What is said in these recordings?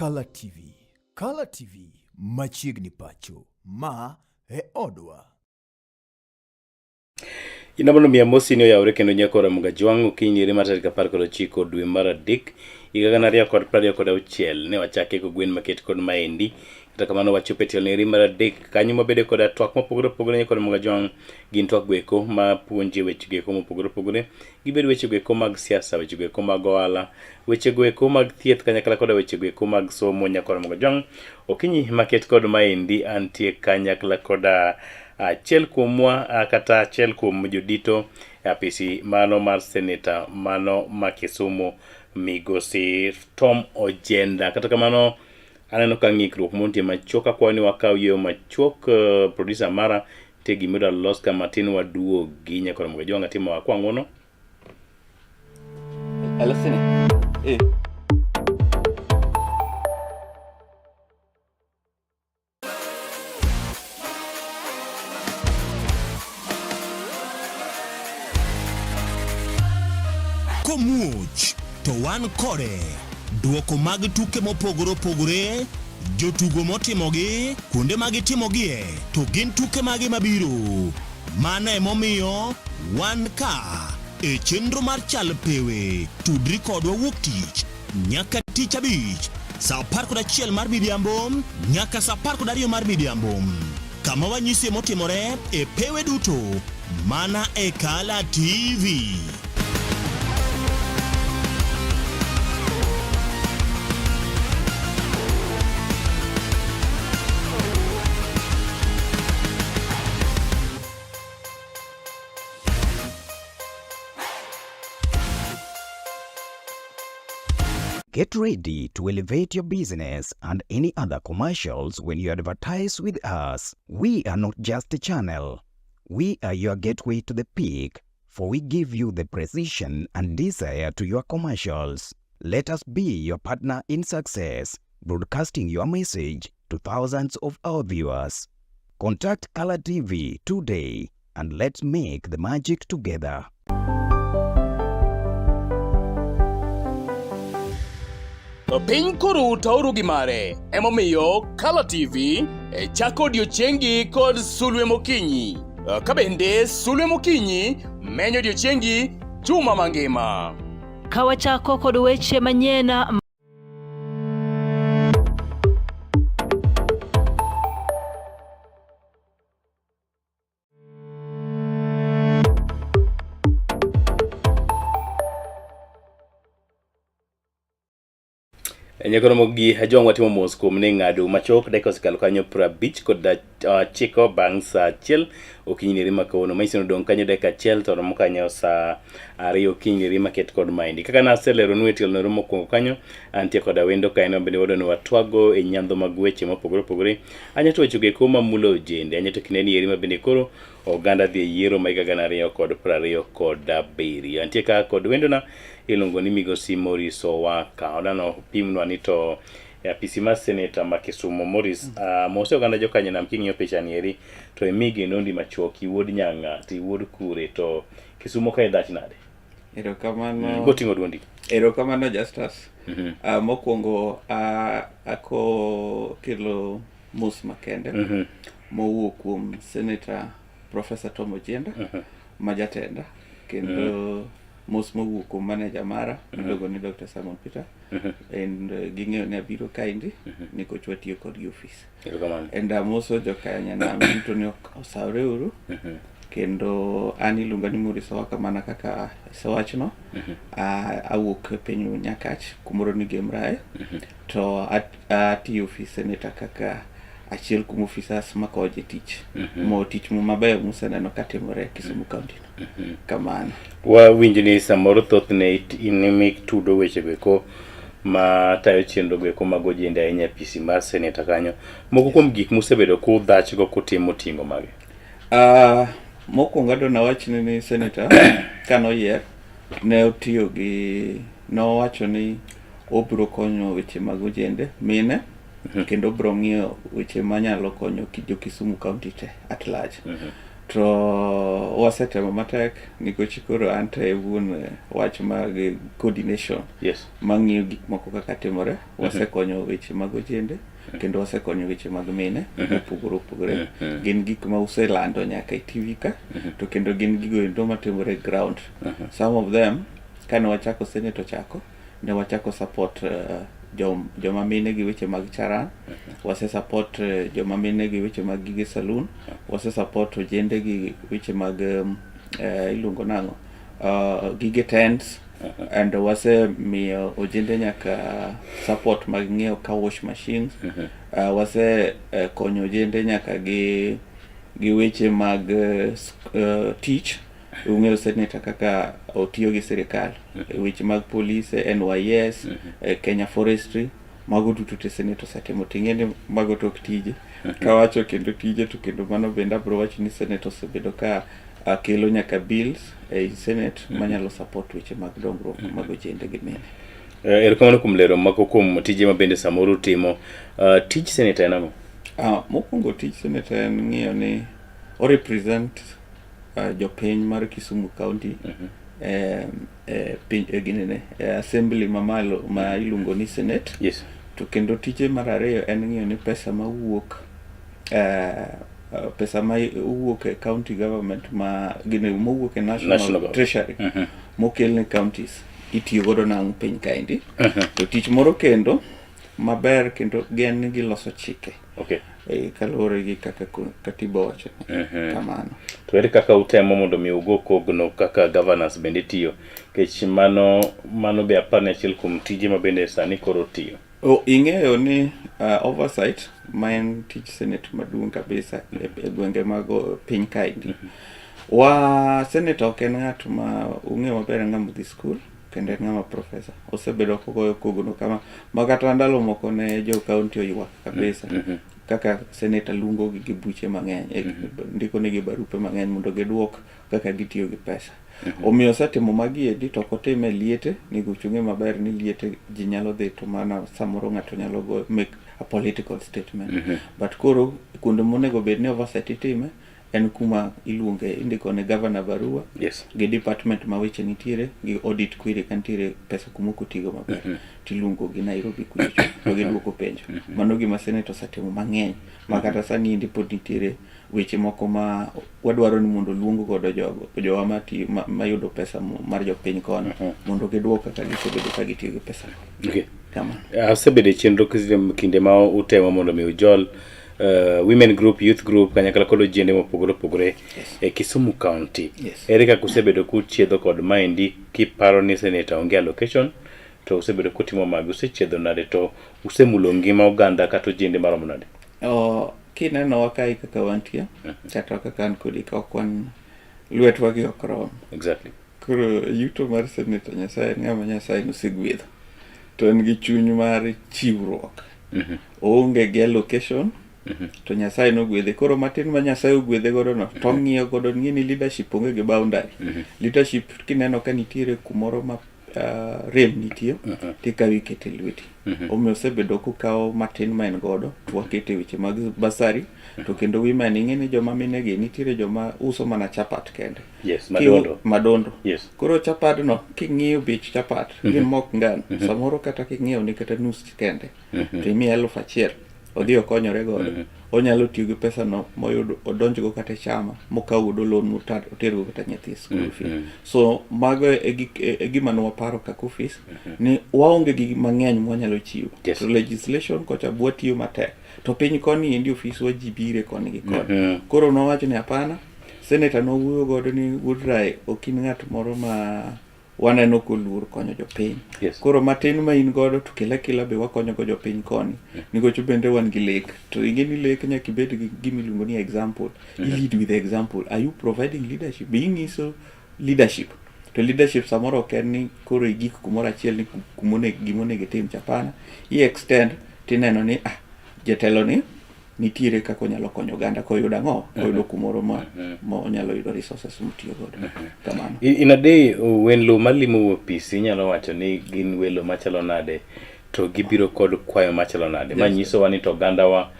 Kala TV. Kala TV machiegni pacho. Ma e odwa. Inamano miya mosi ni oyawre kendo nyako Ramogi Ajwang' okinyi ere mar tarik 19 dwe mar 3 higa 2026 ne wachake kogwen maket kod maendi kata kamano wachopo e tielo eri mar 3 kanyo mabede koda twak mopogore opogore nyako Ramogi Ajwang' gin twak goeko ma puonje weche goeko mopogore opogore gibed weche goeko mag siasa weche goeko mag ohala weche goeko mag thieth kanyakla koda weche goeko mag somo nyako Ramogi Ajwang' okinyi maket kod maendi antie kanyakla koda achiel kuomwa kata achiel kuom jodito e apisi mano mar seneta mano ma Kisumu migosi Tom Ojenda. Kata kamano aneno ka ng'ikruok moro nitie machuok, akwayo ni wakaw yweyo machuok. Producer mara nitie gima idwa los ka matin waduogi nyaka Ramogi Ajwang' atimo wakwa ng'uono. Alosini. Eh. Komuoch to wan kode. Duoko mag tuke mopogore opogore, jotugo motimogi, kuonde ma gitimogie, to gin tuke mage mabiro. Mano emomiyo wan ka e chenro mar Chal Pewe. Tudri kodwa wuok tich nyaka tich abich saa 11 mar midhiambo nyaka saa 12 mar midhiambo kama wanyisie motimore e pewe duto mana e Kala TV. Get ready to elevate your business and any other commercials when you advertise with us. We are not just a channel. We are your gateway to the peak, for we give you the precision and desire to your commercials. Let us be your partner in success, broadcasting your message to thousands of our viewers. Contact Color TV today and let's make the magic together. Piny koro tauru gi mare, emomiyo Kala TV e chako odiechiengi kod sulwe mokinyi. Ka bende sulwe mokinyi menyo odiechiengi juma mangima. Ka wachako kod weche manyien Nyakoro gi Ajwang' watimo mos kuom ni ng'ado machok dakika osekalo kanyo 59 bang' saa 1 okinyi neri ma kawuono. Manyiso ni odong' kanyo dakika 1 to romo kanyo saa 2 okinyi neri maket kod maendi. Kaka naseleronu e tielo nero mokwongo kanyo, antie koda wendo ka en bende wadwa ni watwago e nyandho mag weche mopogore opogore. Anya to weche go eko mamulo ojende, anya to kinde ni eri ma bende koro oganda dhi e yiero ma higa 2027. Antie ka kod wendona iluongo ni Migosi Maurice Owaka. Odano pimnwa ni to e apisi mar seneta ma Kisumu Maurice, mose oganda jokanyanam king'iyo picha ni eri to imigi nondi machuok iwuod Nyang'a to iwuod kure to Kisumo ka idhach nade? Erokamano. Goting'o duondi. Erokamano Justus. Mokwongo ako kelo mos makende mowuok kuom Senator Professor Tom Ojienda ma jatenda kendo mos mowuok kuom manager mara miluongo ni Dr. Simon Peter and ging'eyo ni abiro kaendi nikech watiyo kodgi ofis. Erokamano. And amoso jokanyanam duto ni ok osawre uru kendo an iluonga ni Maurice Owaka mana kaka isewachno. Awuok e piny Nyakach kumoro ni Gemrae to atiyo ofis senator kaka achiel kuom ofisas makonyo e tich mo tich mabeyo museneno katimore e Kisumu County no. Kamano. Wawinjo ni samoro thothne in ema itudo weche go eko ma tayo chenro go eko mag ojende ahinya e apisi mar seneta kanyo. Moko kuom gik musebedo kudhachgo kutimo ting'o mage? Mokwongo adwa nawachni ni senator kanoyier ne otiyo gi nowacho ni obiro konyo weche mag ojende mine kendo obiro ng'iyo weche manyalo konyo jo Kisumu County te at large. To wasetemo matek nikech koro an to e wuon wach mag coordination mang'iyo gik moko kaka timore. Wasekonyo weche mag ojende kendo wasekonyo weche mag mine mopogore opogore. Gin gik ma uselando nyaka e TV ka to kendo gin gigo endo matimore e ground. Some of them kane wachako Senate ochako ne wachako support joma mine gi weche mag charan, wase support joma mine gi weche mag gige saloon, wase support ojende gi weche mag iluongo nang'o gige tents and wase miyo ojende nyaka support mag ng'iewo car wash machines. Wase konyo ojende nyaka gi weche mag tich. Ung'eyo senator kaka otiyo gi sirikal e weche mag polise, NYS, Kenya Forestry, mago duto te senator osetimo. Ting'e ni mago to ok tije kawacho kendo tije to kendo mano bende abiro wacho ni senator osebedo ka kelo nyaka bills ei senate manyalo support weche mag dongruok mag ojende gi mine. Erokamano kuom lero mako kuom tije ma bende samoro utimo. Tij senator en ang'o? Mokwongo tij senator en ng'iyo ni o represent jopiny mar Kisumu County e piny e ginene e assembly mamalo ma iluongo ni Senate. To kendo tije mar ariyo en ng'iyo ni pesa mawuok pesa ma owuok e county government ma gine mowuok e national, National government. Treasury mokel ne counties itiyo godo nang'o piny kaendi. To tich moro kendo maber kendo gen ni giloso chike kaluwore gi kaka katiba wacho kamano. To ere kaka utemo mondo mi ugo kogno kaka governors bende tiyo? Nikech mano be apar ni achiel kuom tije ma bende sani koro tiyo. O, ing'eyo ni oversight ma en tich senate maduong' kabisa e gwenge mag piny kaendi. Wa senator ok en ng'at ma ung'eyo maber, en ng'ama odhi school kendo en ng'ama professor. Osebedo kogoyo kogno kama ma kata ndalo moko ne jo county oywak kabisa kaka senator luongo gi gi buche mang'eny ndiko negi barupe mang'eny mondo giduok kaka gitiyo gi pesa. Omiyo osetimo magi endi to ok otime e liete nikech ung'e maber ni liete ji nyalo dhi to mana samoro ng'ato nyalo go make a political statement. But koro kuonde monego bed ni oversight itime en kuma iluonge indiko ne governor barua gi department ma weche nitiere gi audit query ka nitiere pesa kuma ok otigo maber tiluongo gi Nairobi kucho to giduoko penjo. Mano gima senate osetimo mang'eny ma kata sani endi pod nitiere weche moko ma wadwaro ni mondo oluong godo jogo jowa mayudo pesa mar jopiny kono mondo giduok kaka gisebedo ka gitiyo gi pesa kamano. Asebedo e chenro kinde ma utemo mondo mi ujol women group, youth group kanyakla kod ojende mopogore opogore e Kisumu County. Ere kaka usebedo kuchiedho kod maendi kiparo ni senator onge allocation to usebedo kutimo magi usechiedho nade to usemulo ngima oganda kata ojende maromo nade? O, kinenowa kae kaka wantie kata kaka an kodi ka ok wan lwetwa gi ok rom. Koro yuto mar senator Nyasaye en ng'ama Nyasaye nosegwedho to en gi chuny mar chiwruok. Oonge gi allocation to Nyasaye nogwedhe. Koro matin ma Nyasaye ogwedhe godo no to ong'iyo godo ng'e ni leadership onge gi boundary. Leadership kineno ka nitiere kumoro ma rem nitie tikawo ikete lweti. Omiyo osebedo kokawo matin ma en godo to wakete weche mag bursary to kendo women ing'e ni joma mine gi nitiere joma uso mana chapat kende. Madondo. Madondo. Koro chapat no king'iyo bech chapat gi mok ngano samoro kata king'iyo ni kata nus kende to imiye 1000 odhi okonyore godo. Onyalo tiyo gi pesa no moyudo odonjgo kata e chama mokaw godo loan otergo kata nyathi e school fee. So mago e gima ne waparo kaka office ni waonge gi mang'eny mwanyalo chiwo. To legislation kocha bwatiyo matek. To piny koni endi ofiswa ji bire koni gi koni. Koro nowacho ni hapana, senator nowuoyo godo ni wuod Rae ok in ng'at moro ma waneno koluor konyo jopiny. Koro matin ma in godo to kel akela be wakonyo go jopiny koni. Nikech bende wan gi lek. To ing'e ni lek nyaka ibed gi gima iluongo ni example. I lead with example. Are you providing leadership? Be ing'iso leadership? To leadership samoro ok en ni koro igik kumoro achiel ni gima onego itim cha. Hapana. I extend tineno ni jatelo ni nitiere kaka onyalo konyo oganda koyudo ang'o? Koyudo kumoro ma onyalo yudo resources motiyo godo. Kamano. In a day welo malimo ofis inyalo wacho ni gin welo machalo nade to gibiro kod kwayo machalo nade? Ma nyisowa ni to ogandawa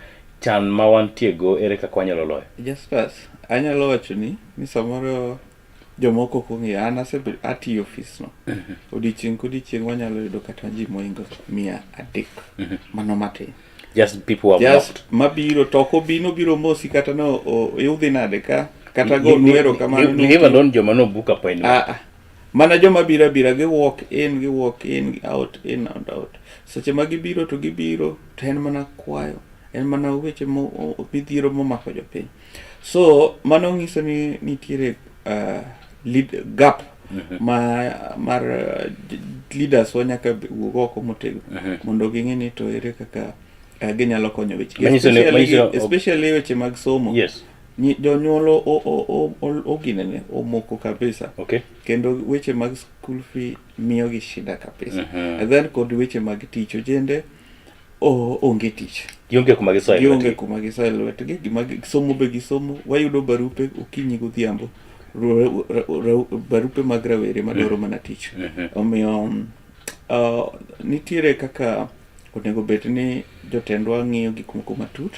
Chan ma wantie go ere kaka wanyalo loyo? Justus, anyalo wacho ni ni samoro jomoko ok ong'eyo an asebedo atiyo ofis no odiochieng' kodiochieng' wanyalo yudo kata ji moingo 300 mano matin Just people who have just knocked. mabiro to ok obi nobiro mosi kata no idhi nade ka kata go nwero kamano Leave alone joma no book appointment. Ah, ah. Mana joma biro abira gi walk in gi walk in out in and out seche ma gibiro to gibiro to en mana kwayo en mana weche midhiero momako jopiny so mano nyiso ni nitiere lead gap ma mar leaders wa nyaka wuog oko motegno mondo ging'e ni to ere kaka ginyalo konyo weche especially weche mag somo. Yes. Jonyuol oginene omoko kabisa. Okay. Kendo weche mag school fee miyogi shida kabisa. And then kod weche mag tich ojende onge tich. Gionge kuma gisoye lwetgi. Gionge kuma gisoye lwetgi. Gima somo be gisomo. Wayudo barupe okinyi godhiambo. Barupe mag rawere madwaro mana tich. Omiyo nitiere kaka onego bed ni jotendwa ng'iyo gik moko matut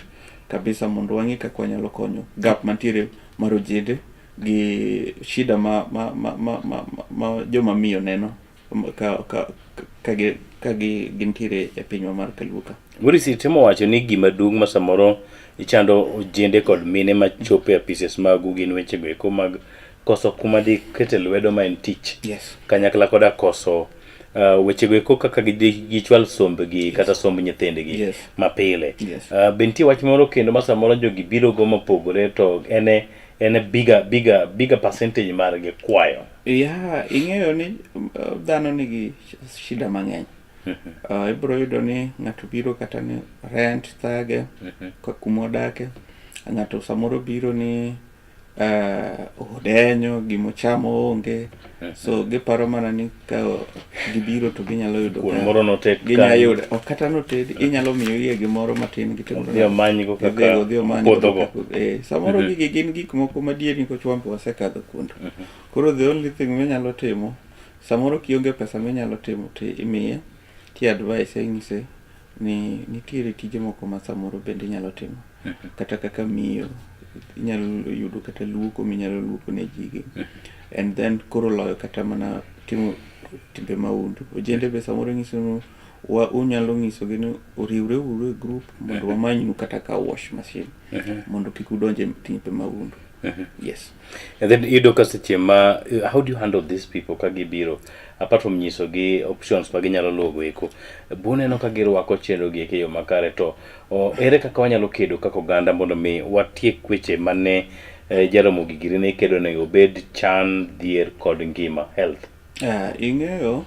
kabisa mondo wang'e kaka wanyalo konyo gap mantiere mar ojende gi shida ma joma miyo neno ka gintiere e pinywa mar Kaluo ka. Maurice, itemo wacho ni gima duong' ma samoro ichando ojende kod mine machopo e apises magu gin wechego eko mag koso kuma dikete lwedo ma en tich. Yes. Kanyakla koda koso wechego eko kaka gichwal sombgi kata somb nyithindgi Yes. mapile. Yes. Be nitie wach moro kendo ma samoro jogi biro go mopogore to en e bigger percentage margi kwayo. Yeah, ing'eyo ni dhano nigi shida mang'eny. Ibiro yudo ni ng'ato biro kata ni rent thage kuma odake. Ng'ato samoro biro ni odenyo, gimochamo onge. So giparo mana ni ka gibiro to ginyalo yudo Kuon moro noted ginyalo yudo ok kata noted inyalo miyo iye gimoro matin gitimo Odhi omanygo kaka odhi omanygo opodhogo. kaka samoro gigi gin gik moko madieri nikech wan be wasekadho kuondo. Koro the only thing minyalo timo samoro kionge pesa minyalo timo to imiye ti advice inyise ni nitiere tije moko ma samoro bende inyalo timo kata kaka miyo inyalo yudo kata luoko minyalo luoko ne jigi and then koro loyo kata mana timo timbe mahundu. Ojende be samoro nyiso ni unyalo nyisogi ni oriwre uru e group mondo wamanynu kata car wash machine mondo kik udonj e timbe mahundu. Yes. And then iyudo ka seche ma how do you handle these people ka gibiro apart from nyisogi options ma ginyalo luwo eko buneno ka girwako chenro gi e yo makare to ere kaka wanyalo kedo kaka oganda mondo mi watiek weche mane Jaramogi giri ne kedo ne obed chan, dhier kod ngima health. Ing'eyo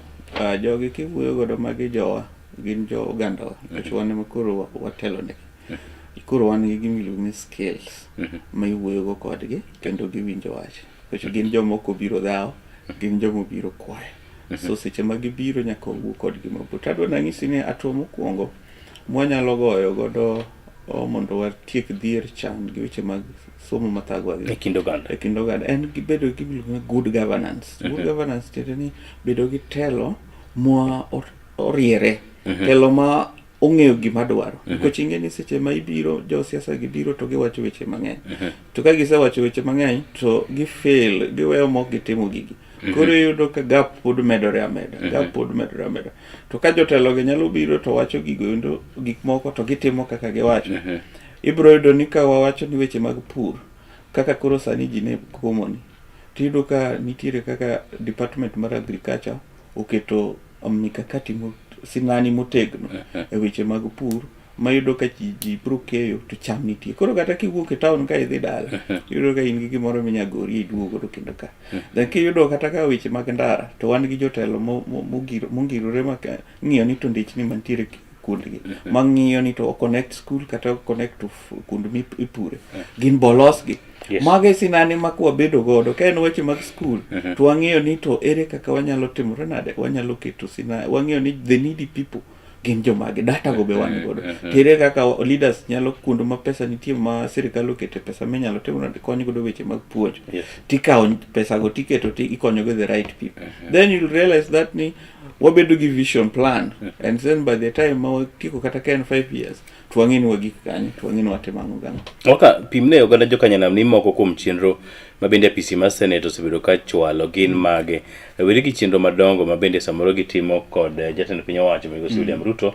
jogi kiwuoyo godo magi jowa gin jo ogandawa nikech wan ema koro watelo negi. Koro wan gi gima iluongo ni skills ma iwuoyo go kodgi kendo giwinjo wach. Nikech gin joma ok obiro dhawo, gin joma obiro kwayo. So seche ma gibiro nyaka wawuo kodgi mabor. To adwa nanyisi ni hatua mokwongo mwanyalo goyo godo mondo watiek dhier chan gi weche mag somo mathagwa gi e kind oganda. E kind oganda en gi bedo gi gima iluongo ni good governance. Good governance tiende ni bedo gi telo ma oriere. Telo ma ong'eyo gima dwaro. Nikech ing'e ni seche ma ibiro josiasa gibiro to giwacho weche mang'eny. To ka gisewacho weche mang'eny to gifail, giweyo mok gitimo gigi. Koro iyudo ka gap pod medore ameda, gap pod medore ameda. To ka jotelo gi nyalo biro to wacho gigo endo gik moko to gitimo kaka giwacho. Ibiro yudo ni ka wawacho ni weche mag pur kaka koro sani ji ne komoni, tiyudo ka nitiere kaka department mar agriculture oketo mikakati sinani motegno e weche mag pur mayudo ka ji biro keyo to cham nitie. Koro kata kiwuok e town ka idhi dala, iyudo ka in gi gimoro minya gori iduogo godo kendo ka. Then kiyudo kata ka weche mag ndara to wan gi jotelo mongirore ma ng'iyo ni to ndechni mantiere kuondgi mang'iyo ni to connect school kata connect to kuond mipure gin bolosgi. Yes. Mago e sinani ma kwabedo godo ka en weche mag school to wang'iyo ni to ere kaka wanyalo timore nade wanyalo keto sinani wang'iyo ni the needy people gin jomage data go be wan godo to ere kaka leaders nyalo kuond ma pesa nitie ma sirikal okete pesa minyalo timo nade kony godo weche mag puonj. Yes. Tikawo pesa go tiketo ti ikonyo go the right people. Then you'll realize that ni Wabedo gi vision plan and then by the time ma watieko kata ka en 5 years to wang'e ni wagik kanye to wang'e ni watimo ang'o gang'o. Oka pimne oganda jokanyanam ni moko kuom chenro ma bende apisi mar Senate osebedo ka chwalo gin mage. Weri gi chenro madongo ma bende samoro gitimo kod eh, jatend piny owacho migosi William Ruto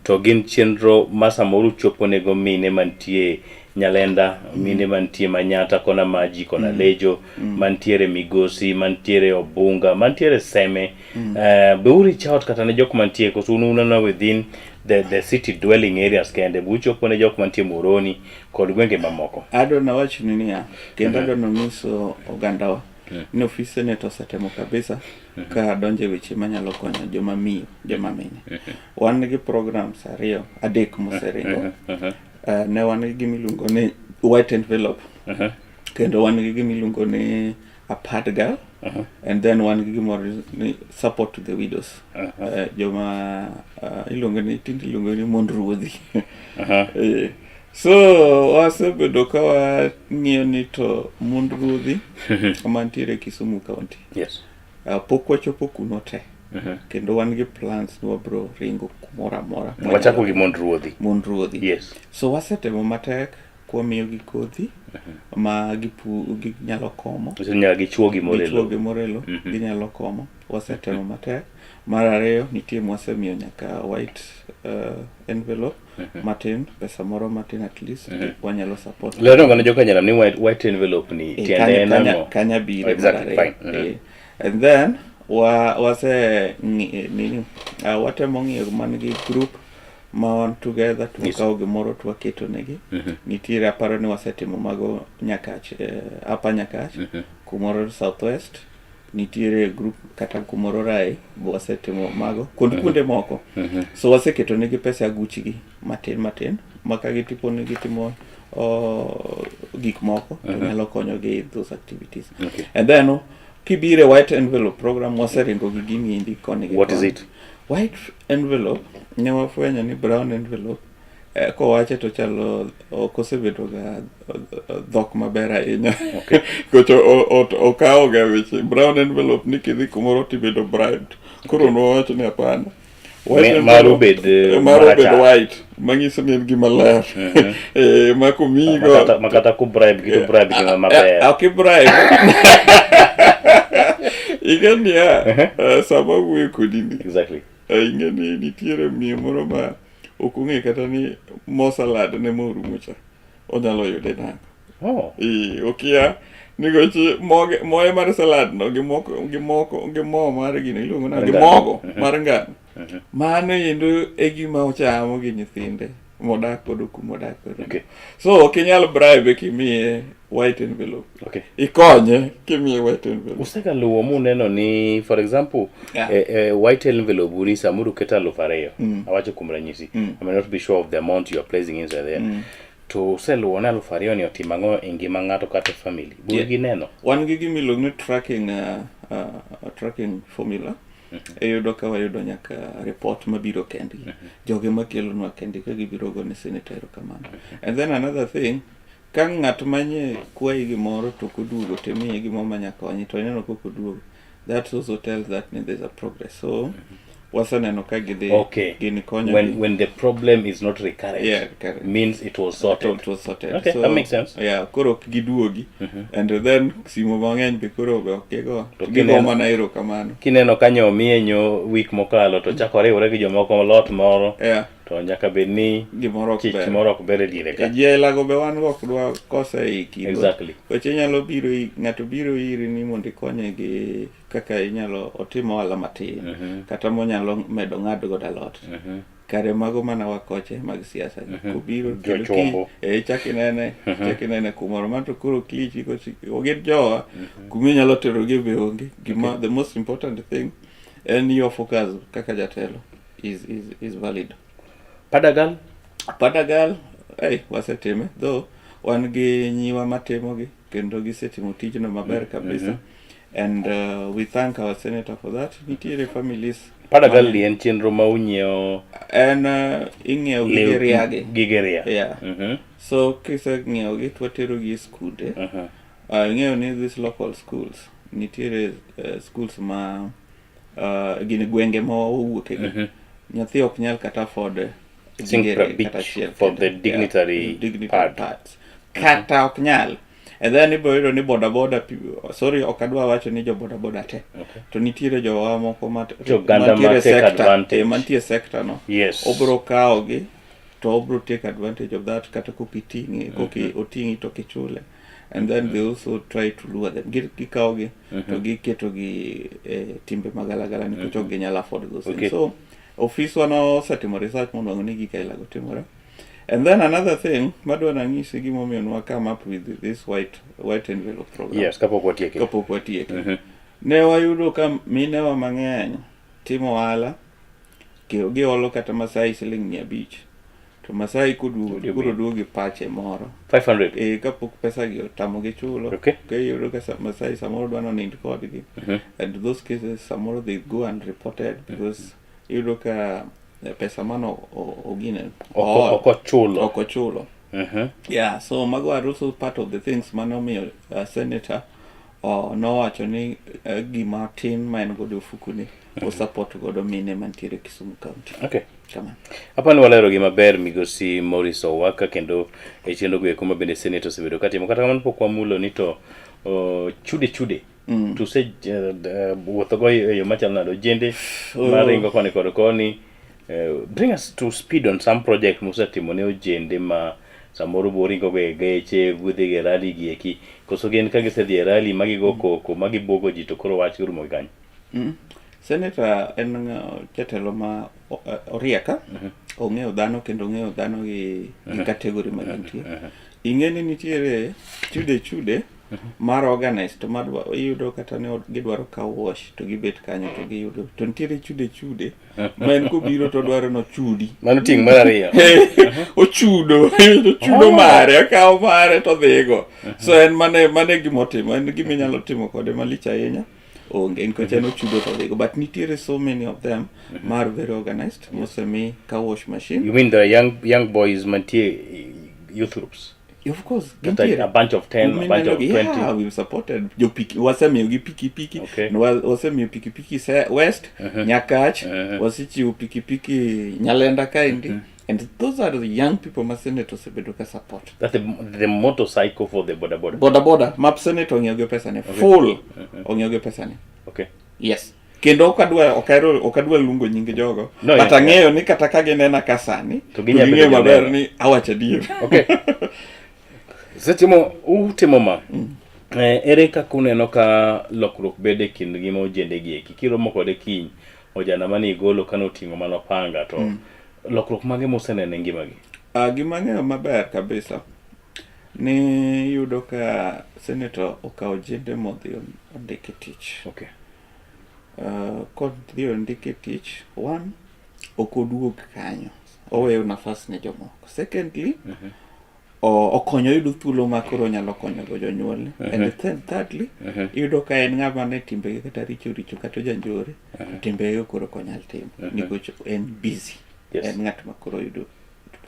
to gin chenro ma samoro uchoponego mine mantie Nyalenda, mine mantie Manyata kona Maji kona Lejo, mantiere Migosi, mantiere Obunga, mantiere Seme. Eh, be u reach out kata ne jok mantie koso un unana within the, the city dwelling areas kende be uchopo ne jok mantie Moroni kod gwenge mamoko. Adwa nawachni niya, kendo adwa nonyiso ogandawa ni ofis senate osetemo kabisa ka donjo e weche manyalo konyo joma miyo, joma mine. Wan gi programs ariyo, adek moseringo. Eh, ne wan gi gima iluongo ni white envelope kendo wan gi gima iluongo ni a pad girl and then wan gi gimoro ni support to the widows. Eh, joma eh, iluongo ni tinde iluongo ni mond ruodhi. Eh, so wasebedo ka wang'iyo ni to mond ruodhi mantiere Kisumu County pok wachopo kuno te kendo wan gi plans ni wabro ringo kumoro amora Wachako gi mond ruodhi. mond ruodhi So wasetemo matek kwamiyogi kodhi ma gipu, ginyalo komo Nyiso ni nyaka gichuo gimoro e gichuo lowo. gimoro e lowo ginyalo komo wasetemo matek mar ariyo nitie mwasemiyo nyaka white envelope matin pesa moro matin at least wanyalo support Lero oganda jokanyanam ni white, white envelope ni Eh, tiende kanya, en kanya, ang'o? kanya bire Exactly, mar ariyo. fine. Eh, and then wa wase ng'i- nini watemo ng'iyo man gi group ma wan together to wakawo gimoro to waketo negi nitiere aparo ni wasetimo mago Nyakach upper Nyakach kumoro southwest nitiere group kata kumoro Rai be wasetimo mago kuond kuonde moko so waseketo negi pesa aguchgi matin matin ma ka gitipo ni gitimo gik moko to nyalo konyogi those activities and then kibiro e white envelope program waseringo gi gini endi koni gi What is koni. it? White envelope ne wafwenyo ni brown envelope eh, kowache to chalo ok osebedo ga eh, dhok maber ahinya kocho okawo ga weche brown envelope ni kidhi kumoro tibedo bribed koro nwawacho ni hapana White Maru envelope- obed, eh, maru obed marachar. white manyiso ni en gima ler Eh, ma komiyigo Makata ku bribe gi to bribe gi maber. Ok ibribe. Ing'e niya, sama awuoyo kodi ni, ing'e ni nitiere miyo moro ma ok ong'e kata ni mo salad ne morumo cha, onyalo yude nang'o. Eh, okia nikech moge moye mar salad no gi moko gi moko gi mo mar gino iluongo nang'o gi mogo mar ngano. Mano endo e gima ochamo gi nyithinde modak godo kumodak godo. So ok inyal bribe kimiye white envelope. Ikonye kimiye white envelope. Usega luwo muneno ni for example white envelope uni samoro uketo 2000 awacho kuom ranyisi I may not be sure of the amount you are placing inside there to useluwo ni 2000 ni otimo ang'o e ngima ng'ato kata e family bur gi neno Wan gi gima iluongo ni tracking tracking formula. Iyudo ka wayudo nyaka report mabiro kendgi. Joge makelonwa kendgi ka gibiro go ne senator erokamano. And then another thing, ka ng'at manye kwayi gimoro to ok oduogo to imiye gimoro manya konye to ineno kok oduogo. That also tells that ni there's a progress. So waseneno ka gidhi gini konyo When the problem is not recurrent, Yeah, recurrent. means it was sorted. It was sorted. Okay, so, that makes sense. Yeah, koro ok giduogi. And then simo mang'eny be koro be ok gigo. To Gigo mana erokamano. Kineno ka nyo omiye nyo week mokalo to chako riwore gi jomoko lot moro to nyaka bed ni gimoro ok chich ber. moro ok ber e diere ka. E ji ailago be wan go ok dwa kose ei kindwa. Weche nyalo biro ng'ato biro iri ni mondo ikonye gi kaka inyalo otim ohala matin kata monyalo medo ng'ad godo alot. Kare mago mana wakoche mag siasa gi. Kobiro kendo Jochombo. chak inene, chak inene kumoro. Man to koro klich gin jowa kuma inyalo terogi be onge. Gima the most important thing en your focus kaka jatelo is valid. Padagal? Padagal, hey, wasetime though wan gi nyiwa matimogi kendo gisetimo tijno maber kabisa. And we thank our senator for that. Nitiere families. Padagal ni en chenro ma unyiewo En ing'iewo gige riagi. Gige ria. Yeah. So kiseng'iewo gi to watero gi e skunde. Ing'eyo ni these local schools nitiere schools ma gini gwenge ma wawuoke gi nyathi ok nyal kata afford Siling gigere 50 kata achiel for kende. the dignitary dignitary pad. pads. Kata ok nyal. And then ibiro yudo ni boda boda sorry ok adwa wacho ni jo boda boda te. Okay. To nitiere jowa moko ma Jo oganda ma mantiere take sector, advantage. eh, mantie sector no. Yes. Obiro kawogi to obiro take advantage of that kata kok iting'e kok oting'i to kichule. And then they also try to lure them. Gikawogi to giketogi e timbe magalagala nikech ok ginyal afford those Okay. things. So ofiswa nosetimo research monwang'o ni gik ailago timore. And then another thing madwa nang'isi gimomiyo nwa come up with this white envelope program. Yes, kapok watieke. Kapok watieke. Ne wayudo ka minewa mang'eny timo ohala, giolo kata Masai siling 500. To Masai koduogo What do you koro mean? duogo gi pache moro. 500. E, kapok pesa gi otamogi chulo. Okay. Iyudo ka Masai samoro dwa nonind kodgi. And those cases samoro they go and reported because iyudo ka pesa mano ogine Ok ochulo. ok ochulo. Yeah, so mago are also part of the things mane omiyo senator nowacho ni gima tin ma en godo e ofukune osupport godo mine mantiere Kisumu County. Okay. Kamano. Apani walero gi maber migosi Maurice Owaka kendo e chenro go eko ma bende senator osebedo katimo. Kata kamano pok wamulo ni to chude chude to se wuotho go e yo machalo nade ojende maringo koni kod koni bring us to speed on some project musetimo ne ojende ma samoro boringo go e geche budhi e rally gi eki koso gin ka gisedhi e rally ma gigo koko ma gibuogo ji to koro wach orumo gi kanyo. Senator en jatelo ma oriek, ong'eyo dhano kendo ong'eyo dhano gi category ma gintie. Ing'e ni nitiere chude chude mar organized to madwa iyudo kata ni gidwaro car wash to gibet kanyo to giyudo to nitiere chude chude ma en kobiro to odwaro nochudi. Mano ting' mar ariyo. Ochudo ochudo mare okawo mare to odhigo. So en mane gimotimo en gima inyalo timo kode malich ahinya. Onge nikech en ochudo to odhigo but nitiere so many of them mar very organized mosemi car wash machine. You mean the young boys mantie youth groups? Of course, Just a bunch of 10, a bunch of 20. Yeah, we've supported jo piki, wasemiyo gi pikipiki. Okay. Wasemiyo pikipiki West, Nyakach, wasechiwo pikipiki Nyalenda kaendi. And those are the young people ma Senate osebedo ka support. That's the motorcycle for the boda boda. Boda boda, map Senate ong'iewo gi pesane. Full ong'iewo gi pesane. Okay. Yes. Kendo ok adwa luongo nying jogo. No, but yeah, ang'eyo ni kata ka ginena ka sani, To ginyalo ging'eyo bedo maber joneno. ni awacho adier. Okay. Setimo utimo ma. Ere kaka uneno ka lokruok bedo e kind ngima ojende gi eki? Kiromo kode kiny, ojana mane igolo kane oting'o mana panga to lokruok mage moseneno e ngimagi? Gima ang'eyo maber kabisa ni iyudo ka senator okawo ojende modhi ondike tich. Okay. Kodhi ondike tich, one, ok oduog kanyo, oweyo nafas ne jomoko. Secondly, okonyo yudo thuolo ma koro onyalo konyogo jonyuolne. And then thirdly, iyudo ka en ng'ama ne timbege kata richo richo kata ojanjore, to timbege koro ok onyal timo nikech en busy. Yes. En ng'at ma koro yudo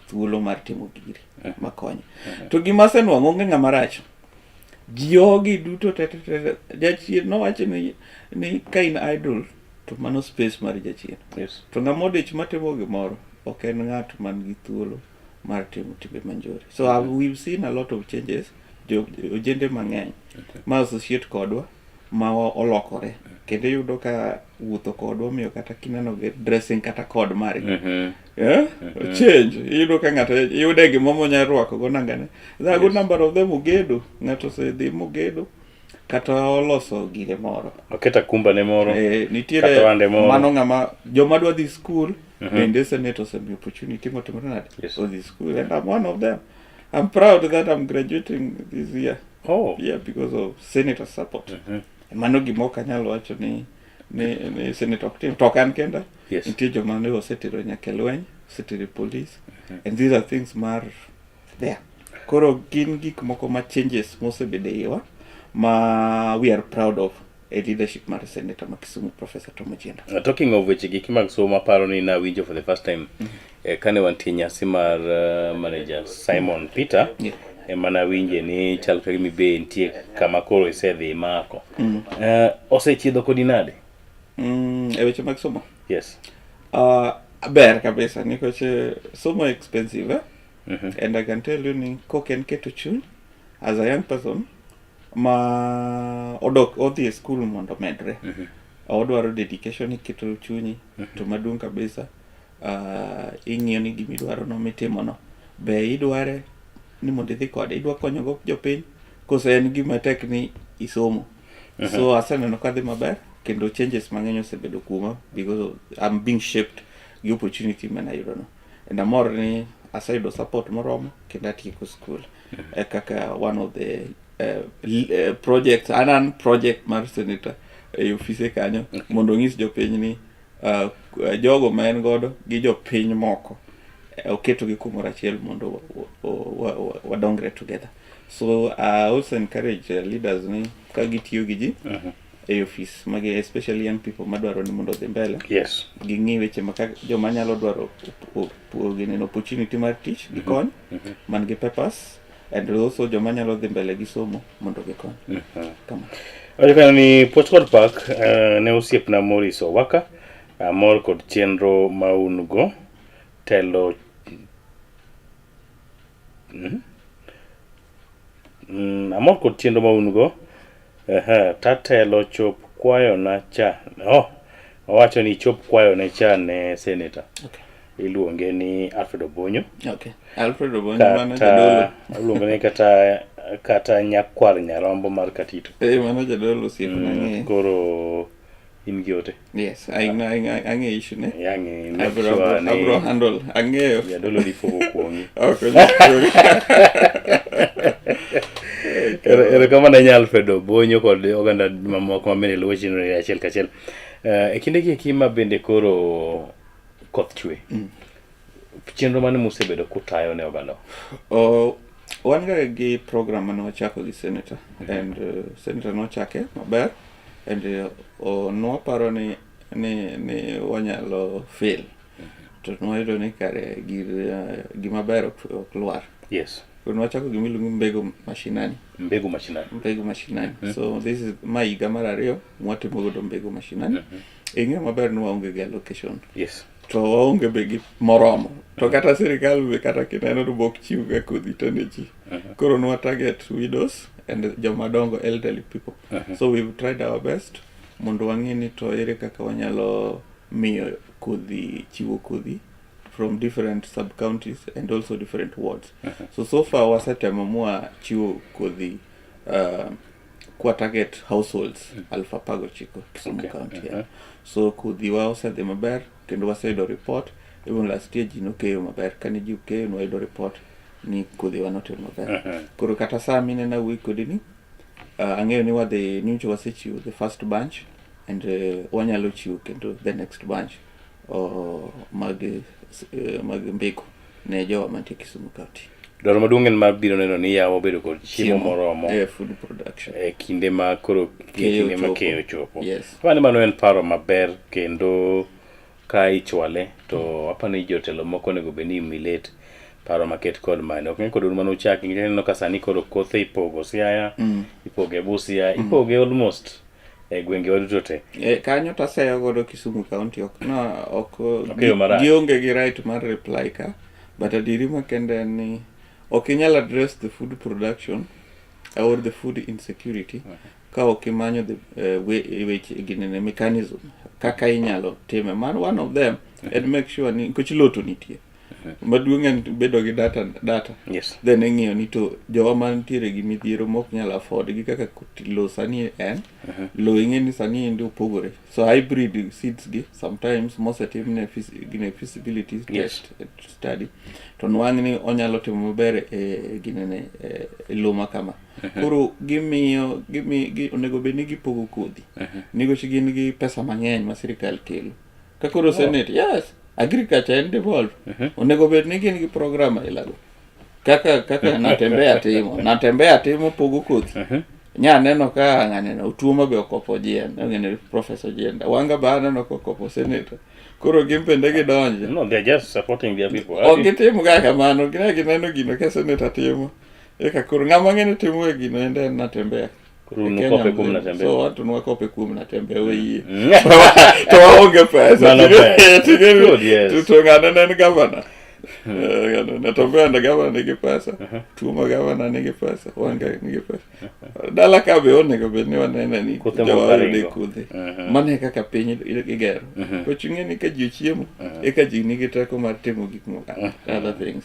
thuolo mar timo gire makonyo. To gima asenwang'o onge ng'ama rach. Jogi duto te te te jachien nowacho ni ka in idle to mano space mar jachien. Yes. To ng'ama odich matimo gimoro ok en ng'at man gi thuolo mar timo timbe manjore. So we've seen a lot of changes. Ojende mang'eny ma associate kodwa ma olokore kendo iyudo ka wuotho kodwa omiyo kata kineno gi dressing kata kod margi change. Iyudo ka ng'ato iyude gimoro monyalo rwako go nangane. There are good number of them ogedo. Ng'ato osedhi mogedo kata oloso gire moro. Oketo akumba ne moro. Nitiere Kata wande moro. mano ng'ama joma dwa dhi school bende Senate osemiyo opportunity motimore nade? Yes. Odhi school and I'm one of them. I'm proud that I'm graduating this year. Oh. Yeah, because of senator support. Mano gima ok anyal wacho ni senator ok tim. To ok an kenda. Yes. Nitie joma ne osetero nyaka e lweny, osetero e police. And these are things mar there. Koro gin gik moko ma changes mosebedo e iwa ma we are proud of e leadership mar Senator ma Kisumu Professor Tom Ojienda. Talking of weche giki mag somo aparo ni nawinjo for the first time kane wantie nyasi mar manager Simon Peter ema nawinje ni chal ka gima be nitie kama koro isedhi mako. Osechiedho kodi nade? E weche mag somo? Yes. Ber kabisa nikech somo expensive, eh? And I can tell you ni kok en keto chuny as a young person ma odok odhi e school mondo omedre. Odwaro dedication, iketo chunyi to maduong' kabisa ing'iyo ni gimidwaro no mitimo no be idware ni mondo idhi kode, idwa konyogo jopiny koso en gima tek ni isomo. So aseneno ka dhi maber kendo changes mang'eny osebedo kuoma because of, I'm being shaped gi opportunity mane ayudo no and amor ni aseyudo support moromo kendo atieko school kaka one of the projects an project mar senator e ofise kanyo mondo onyis jopiny ni jogo ma en godo gi jopiny moko oketogi kumoro achiel mondo wadongre together. So I also encourage leaders ni ka gitiyo gi ji e ofis magi, especially young people madwaro ni mondo odhi mbele, ging'i weche ma joma nyalo dwaro gineno opportunity mar tich gikony man gi papers and also joma nyalo dhi mbele gi somo mondo gikony. Kama. Wacho kanyo ni Puoch kod Pak ne osiepna Maurice Owaka, amor kod chenro ma un go telo amor kod chenro ma un go tatelo chop kwayona cha. Oh, owacho ni chop kwayone cha ne senator. Iluonge ni Alfred Obonyo. Okay. Alfred Obonyo mano jadolo. Kata iluonge ni kata nyakwar Nyarombo mar Katito. Mano jadolo osiepna ng'e. Koro in gi ote. Yes, ang'e issue ne. Yang' make Abro, sure abro, ni abro handle, ang'eyo. Jadolo dhi pogo kuong'i. Ok onyal. Erokamano ahinya Alfred Obonyo kod oganda mamoko ma bende luwo chenro ni achiel kachiel. E kinde gi eki ma bende koro koth chwe. Chenro mane musebedo kutayo ne oganda? Oh, wan ga gi program mane wachako gi senator and senator nochake maber and nwaparo ni wanyalo fail to nwayudo ni kare gir gima ber ok lwar. Koro nwachako gima iluongo ni Mbegu Mashinani. Mbegu Mashinani. Mbegu Mashinani. So this is ma higa mar ariyo mwatimo godo Mbegu Mashinani. Ing'eyo maber ni waonge gi allocation. To waonge be gi moromo. To kata sirikal be kata kineno to bok chiw ga kodhi to ne ji. Koro nwa target widows and joma dongo, elderly people. So we've tried our best mondo wang'e ni to ere kaka wanyalo miyo kodhi, chiwo kodhi from different sub counties and also different wards. So so far wasetemo mwa chiwo kodhi kwa target households 19,000 Kisumu County. Yeah. So kodhi wa osedhi maber kendo waseyudo report. Even last year ji nokeyo maber. Kane ji okeyo nwayudo report ni kodhi wa notimo maber. Koro kata saa minena wuoyi kodi ni ang'eyo ni wadhi nyocha wasechiwo the first bunch and wanyalo chiwo kendo the next bunch mag mbegu ne jowa mantie Kisumu County. Dwaro maduong' en mar biro neno ni yawa obedo kod chiemo moromo Food production. E kinde ma koro Keyo kinde ma chopo. keyo chopo. Yes. Apani mano en paro maber kendo ka ichwale to apani jotelo moko onego bed ni emulate paro maket kod mane. Ok ng'e kod un mane uchaki, nikech aneno ka sani koro kothe ipogo Siaya, ipoge Busia, ipoge almost e gwengewa duto te. Kanyo taseyo godo Kisumu County ok no ok Ok eyo marach. Gionge gi right mar reply ka, but adieri makende en ni ok inyal address the food production or the food insecurity ka ok imanyo the weche ginene mechanism kaka inyalo time. Man one of them en make sure ni nikech lowo to nitie maduong' en bedo gi data. Then ing'iyo ni to jowa mantiere gi midhiero mok nyal afford gi kaka lowo sani en lowo ing'e ni sani endi opogore, so hybrid seeds gi sometimes mosetimne gine feasibility test study to nwang' ni onyalo timo maber e ginene e lowo ma kama. Koro gimiyo onego bed ni gipogo kodhi nikech gin gi pesa mang'eny ma sirikal kelo ka koro Senate, yes, agriculture en devolve. Onego bed ni gin gi program ailago kaka Natembea timo pogo kodhi. Nya neno ka ng'aneno Otuoma be okopo jien, ng'ane Professor Jienda Wanga ba aneno kokopo senator. Koro gin bende gidonje. No, they are just supporting their people. Ok gitim ga kamano, gine gineno gino ka senator timo. Eka koro ng'ama ng'ene timo e gino ende en Natembea. Koro E un Kenya ukope kuom mzima. Natembeya. So watu nwakope kuom Natembeya weyie. To waonge pesa. Mano ber. Ting'e- Good, yes. To ng'ano ne en gavana. Eh, ng'ano- Natembeya ne gavana nigi pesa. Tuomo gavana nigi pesa. Wanga nigi pesa. Dala ka be onego bed ni wanene ni Kothe moko jowa yude ringo. kodhi. Mano e kaka piny igero. Koch ing'e ni ka ji ochiemo, eka ji nigi teko mar timo gik moko, other things.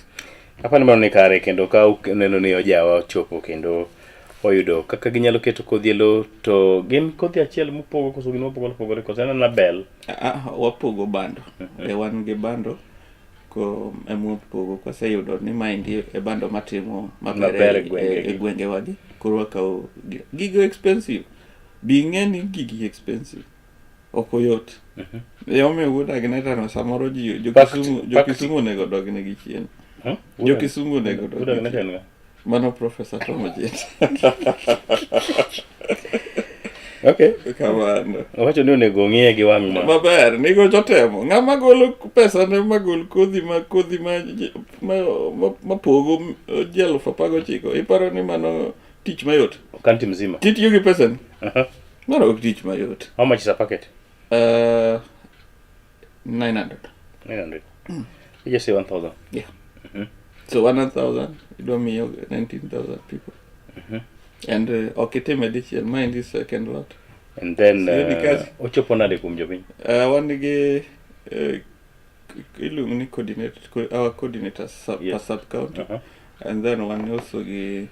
Apani mano ni kare kendo ka uneno ni ojawa ochopo kendo oyudo kaka ginyalo keto kodhi e lowo to gin kodhi achiel mupogo koso gin mopogore opogore koso en mana bel Ah, wapogo bando. E wan gi bando ko emwapogo kwaseyudo ni maendi e bando matimo maber Maber e e, gwengegi. e gwengewagi koro wakawo gi- gigo expensive bi ing'e ni gigi expensive ok oyot emomiyo wuod Agneta no samoro ji jo Fact- Kisumu jo fact. Kisumu onego odogne gi chien Huh? jo Kisumu onego Wuod odog gi Agneta chien en ng'a? mano Professor Tom Ojienda Okay. kamano Owacho ni onego ong'iye gi wang' ma. maber nigo jotemo ng'ama golo pesa ne magol kodhi ma kodhi ma ma, ma, ma pogo ji alufu apar gochiko iparo ni mano tich mayot Kanti mzima. titiyo gi pesa ni Uh-huh. mano ok tich mayot How much is a packet? 900 900. You just say 1000. yeah so 1000 idwa miyo 19000 people and ok itime dichiel maendi second lot And then Sioni kazi. ochopo nade kuom jopiny? Wan gi iluongo ni coordinate, our coordinators sub, Yes. per sub county Uh-huh. and then wan also gi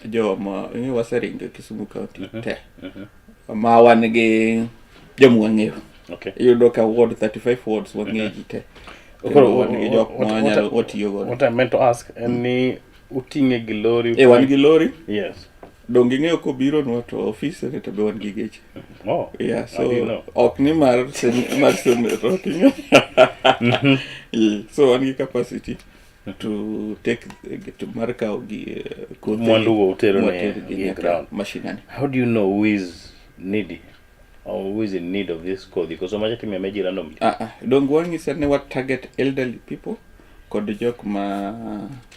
joma ing'e waseringo e Kisumu county te ma wan gi joma wang'eyo Okay. iyudo ka ward 35 wards wang'eyo ji te Koro, Kendo wan gi jok ma what- wanyalo watiyo godo What I meant to ask en ni uting'e gi lori. e wan gi lori Yes. donge ing'eyo kobironwa to ofis senator be wan gi geche Oh. Yeah, I so didn't know. ok ni mar sen, mar senator ok ing'eyo. Yeah, so wan gi capacity to take to mar kawo gi kothe Mwandu go utero ne mwater gi gi nyaka ground. mashinani. How do you know who is needy or who is in need of this kodhi? Koso macha timo meji randomly. Ah, ah, donge wang'ise ni wa target elderly people kod jok ma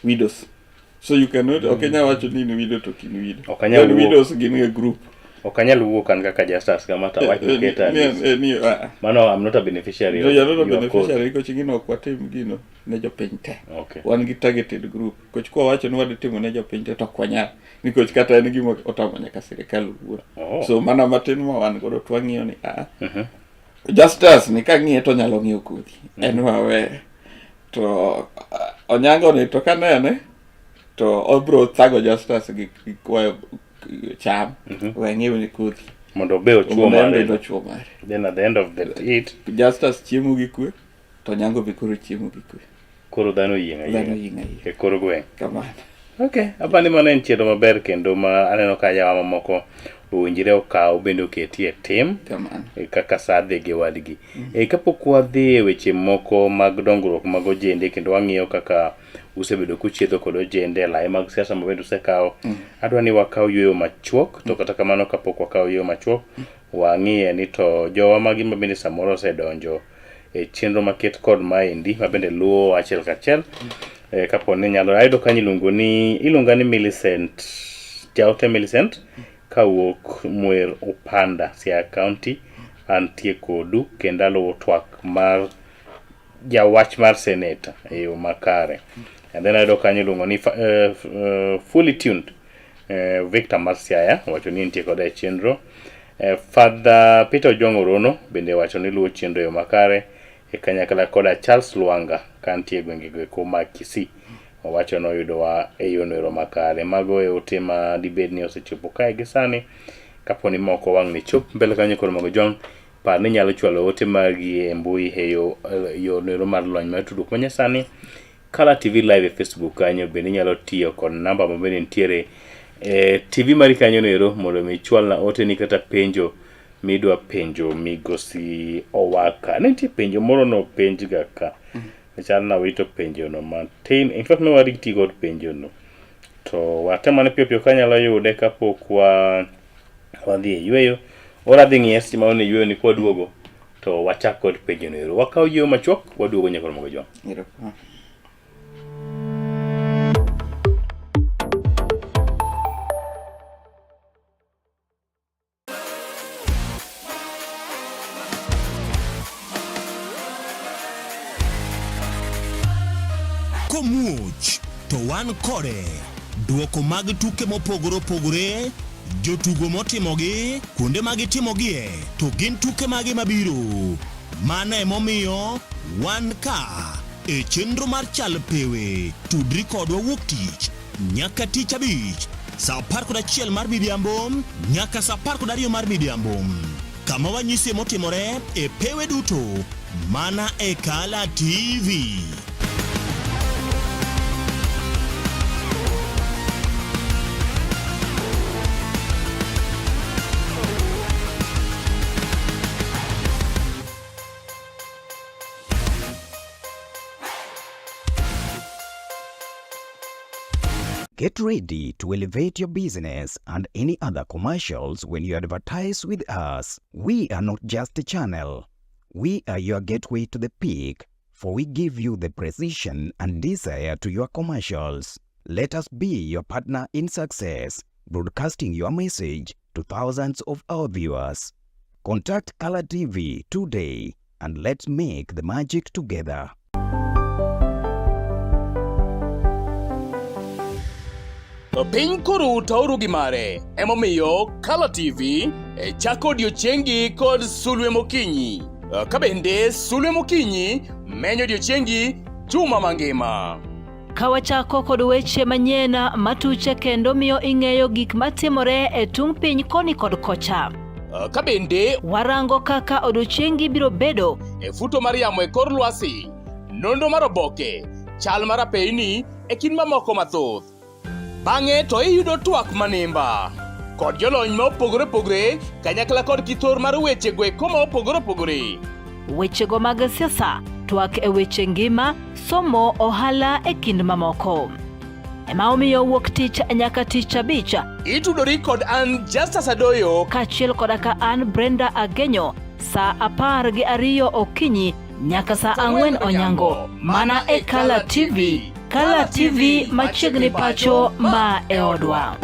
widows. So you cannot ok inyal wacho ni in widow to ok in widow. Ok anyal Then wuok. widows gin e group. Ok anyal wuok an kaka Justus kama to awach ni keta Ni- list. ni- ah, ah. Mano I'm not a beneficiary No, of you're not a your code. beneficiary nikech gino ok watim gino ne jopiny te. Okay. Wan gi targeted group. Nikech kwa wacho ni wadhi timo ne jopiny te to ok wanyal. Nikech kata en gima otamo nyaka sirikal owuon. Oh. So mana matin ma wan godo to wang'iyo ni ah. Justus ni kang'iye to onyalo ng'iewo kodhi. En wawe. To ah, Onyango ni to kanene to obro thago Justus gi gi kwayo cham. We ng'iew ni kodhi. Mondo obe ochuo Mondo en mare. bende ochuo mare. Then at the end of the it, Justus chiemo gi kwe to Onyango be koro chiemo gi kwe. koro dhano oyieng' Dhano ayieng'a oyieng' ayieng'a. e kor gweng'. Kamano. Okay, apani mano en chenro maber kendo ma aneno ka jawa mamoko owinjore okaw bende oketi e tim Kamano. e kaka sa dhi gi wadgi. E, kapok wadhi e weche moko mag dongruok mag ojende kendo wang'iyo kaka usebedo kuchiedho kod ojende e lai mag siasa ma bende usekawo, adwa ni wakaw yueyo machuok to kata kamano kapok wakawo yueyo machuok wang'iye ni to jowa magi ma bende samoro osedonjo e chenro maket kod maendi ma bende luwo achiel kachiel e, kapo ni nyalo ayudo kanyo iluongo ni iluonga ni Millicent jaote Millicent kawuok Mwer Upanda Siaya County antie kodu kendo aluwo twak mar jawach mar seneta e yo makare and then ayudo kanyo iluongo ni fully tuned Victor mar Siaya wacho ni entie koda e chenro. Father Peter Ojwang' Orono bende wacho ni luwo chenro e yo makare e kanyakla koda Charles Lwanga kantie e gwenge go eko ma Kisii. Owacho ni oyudowa e yono ero makare. Mago e ote ma dibed ni osechopo kae gi sani. Kapo ni moko wang' ni chop mbele kanyo koro mago Ojwang' par ni inyalo chwalo ote magi e mbui e yo yono ero mar lony mar tudruok manyasani. Kala TV live e Facebook kanyo bende inyalo tiyo kod namba ma bende nitiere e TV mari kanyo nero mondo mi ichwalna oteni kata penjo midwa penjo migosi Owaka. Ne nitie penjo moro nopenjga ka. Chal nawito penjono matin. In fact ne wariti kod penjono. To watem ane piyo piyo kanyalo yude kapok wa wadhi e yueyo. Ora adhi ng'iye seche ma wan e yueyo ni kwaduogo to wachak kod penjono ero. Wakaw yueyo machuok waduogo nyaka Ramogi Ojwang'. Erokamano. Komuoch to wan kode. Duoko mag tuke mopogore opogore, jotugo motimogi, kuonde ma gitimogie, to gin tuke mage mabiro. Mano emomiyo wan ka e chenro mar Chal Pewe. Tudri kodwa wuok tich nyaka tich abich saa 11 mar midhiambo nyaka saa 12 mar midhiambo kama wanyisie motimore e pewe duto mana e Kala TV. Get ready to elevate your business and any other commercials when you advertise with us. We are not just a channel. We are your gateway to the peak, for we give you the precision and desire to your commercials. Let us be your partner in success, broadcasting your message to thousands of our viewers. Contact Color TV today and let's make the magic together. Piny koro utauru gi mare, emomiyo Kala TV e chako odiechiengi kod sulwe mokinyi. Ka bende sulwe mokinyi menyo odiechiengi juma mangima. Ka wachako kod weche manyien matuche kendo miyo ing'eyo gik matimore e tung' piny koni kod kocha. Ka bende warango kaka odiechiengi biro bedo e futo mar yamo e kor lwasi, nonro mar oboke, chal mar apeyni e kind mamoko mathoth. Bang'e to iyudo twak manimba kod jolony ma opogore opogore kanyakla kod kithor mar weche go eko ma opogore opogore. Wechego mag siasa, twak e weche ngima, somo, ohala e kind mamoko. Ema omiyo wuok tich nyaka tich abich. Itudori kod an Justus Adoyo kaachiel koda ka an Brenda Agenyo saa 12 okinyi nyaka saa 4 onyango mana e Kala TV. Kala TV machiegni pacho ma e odwa.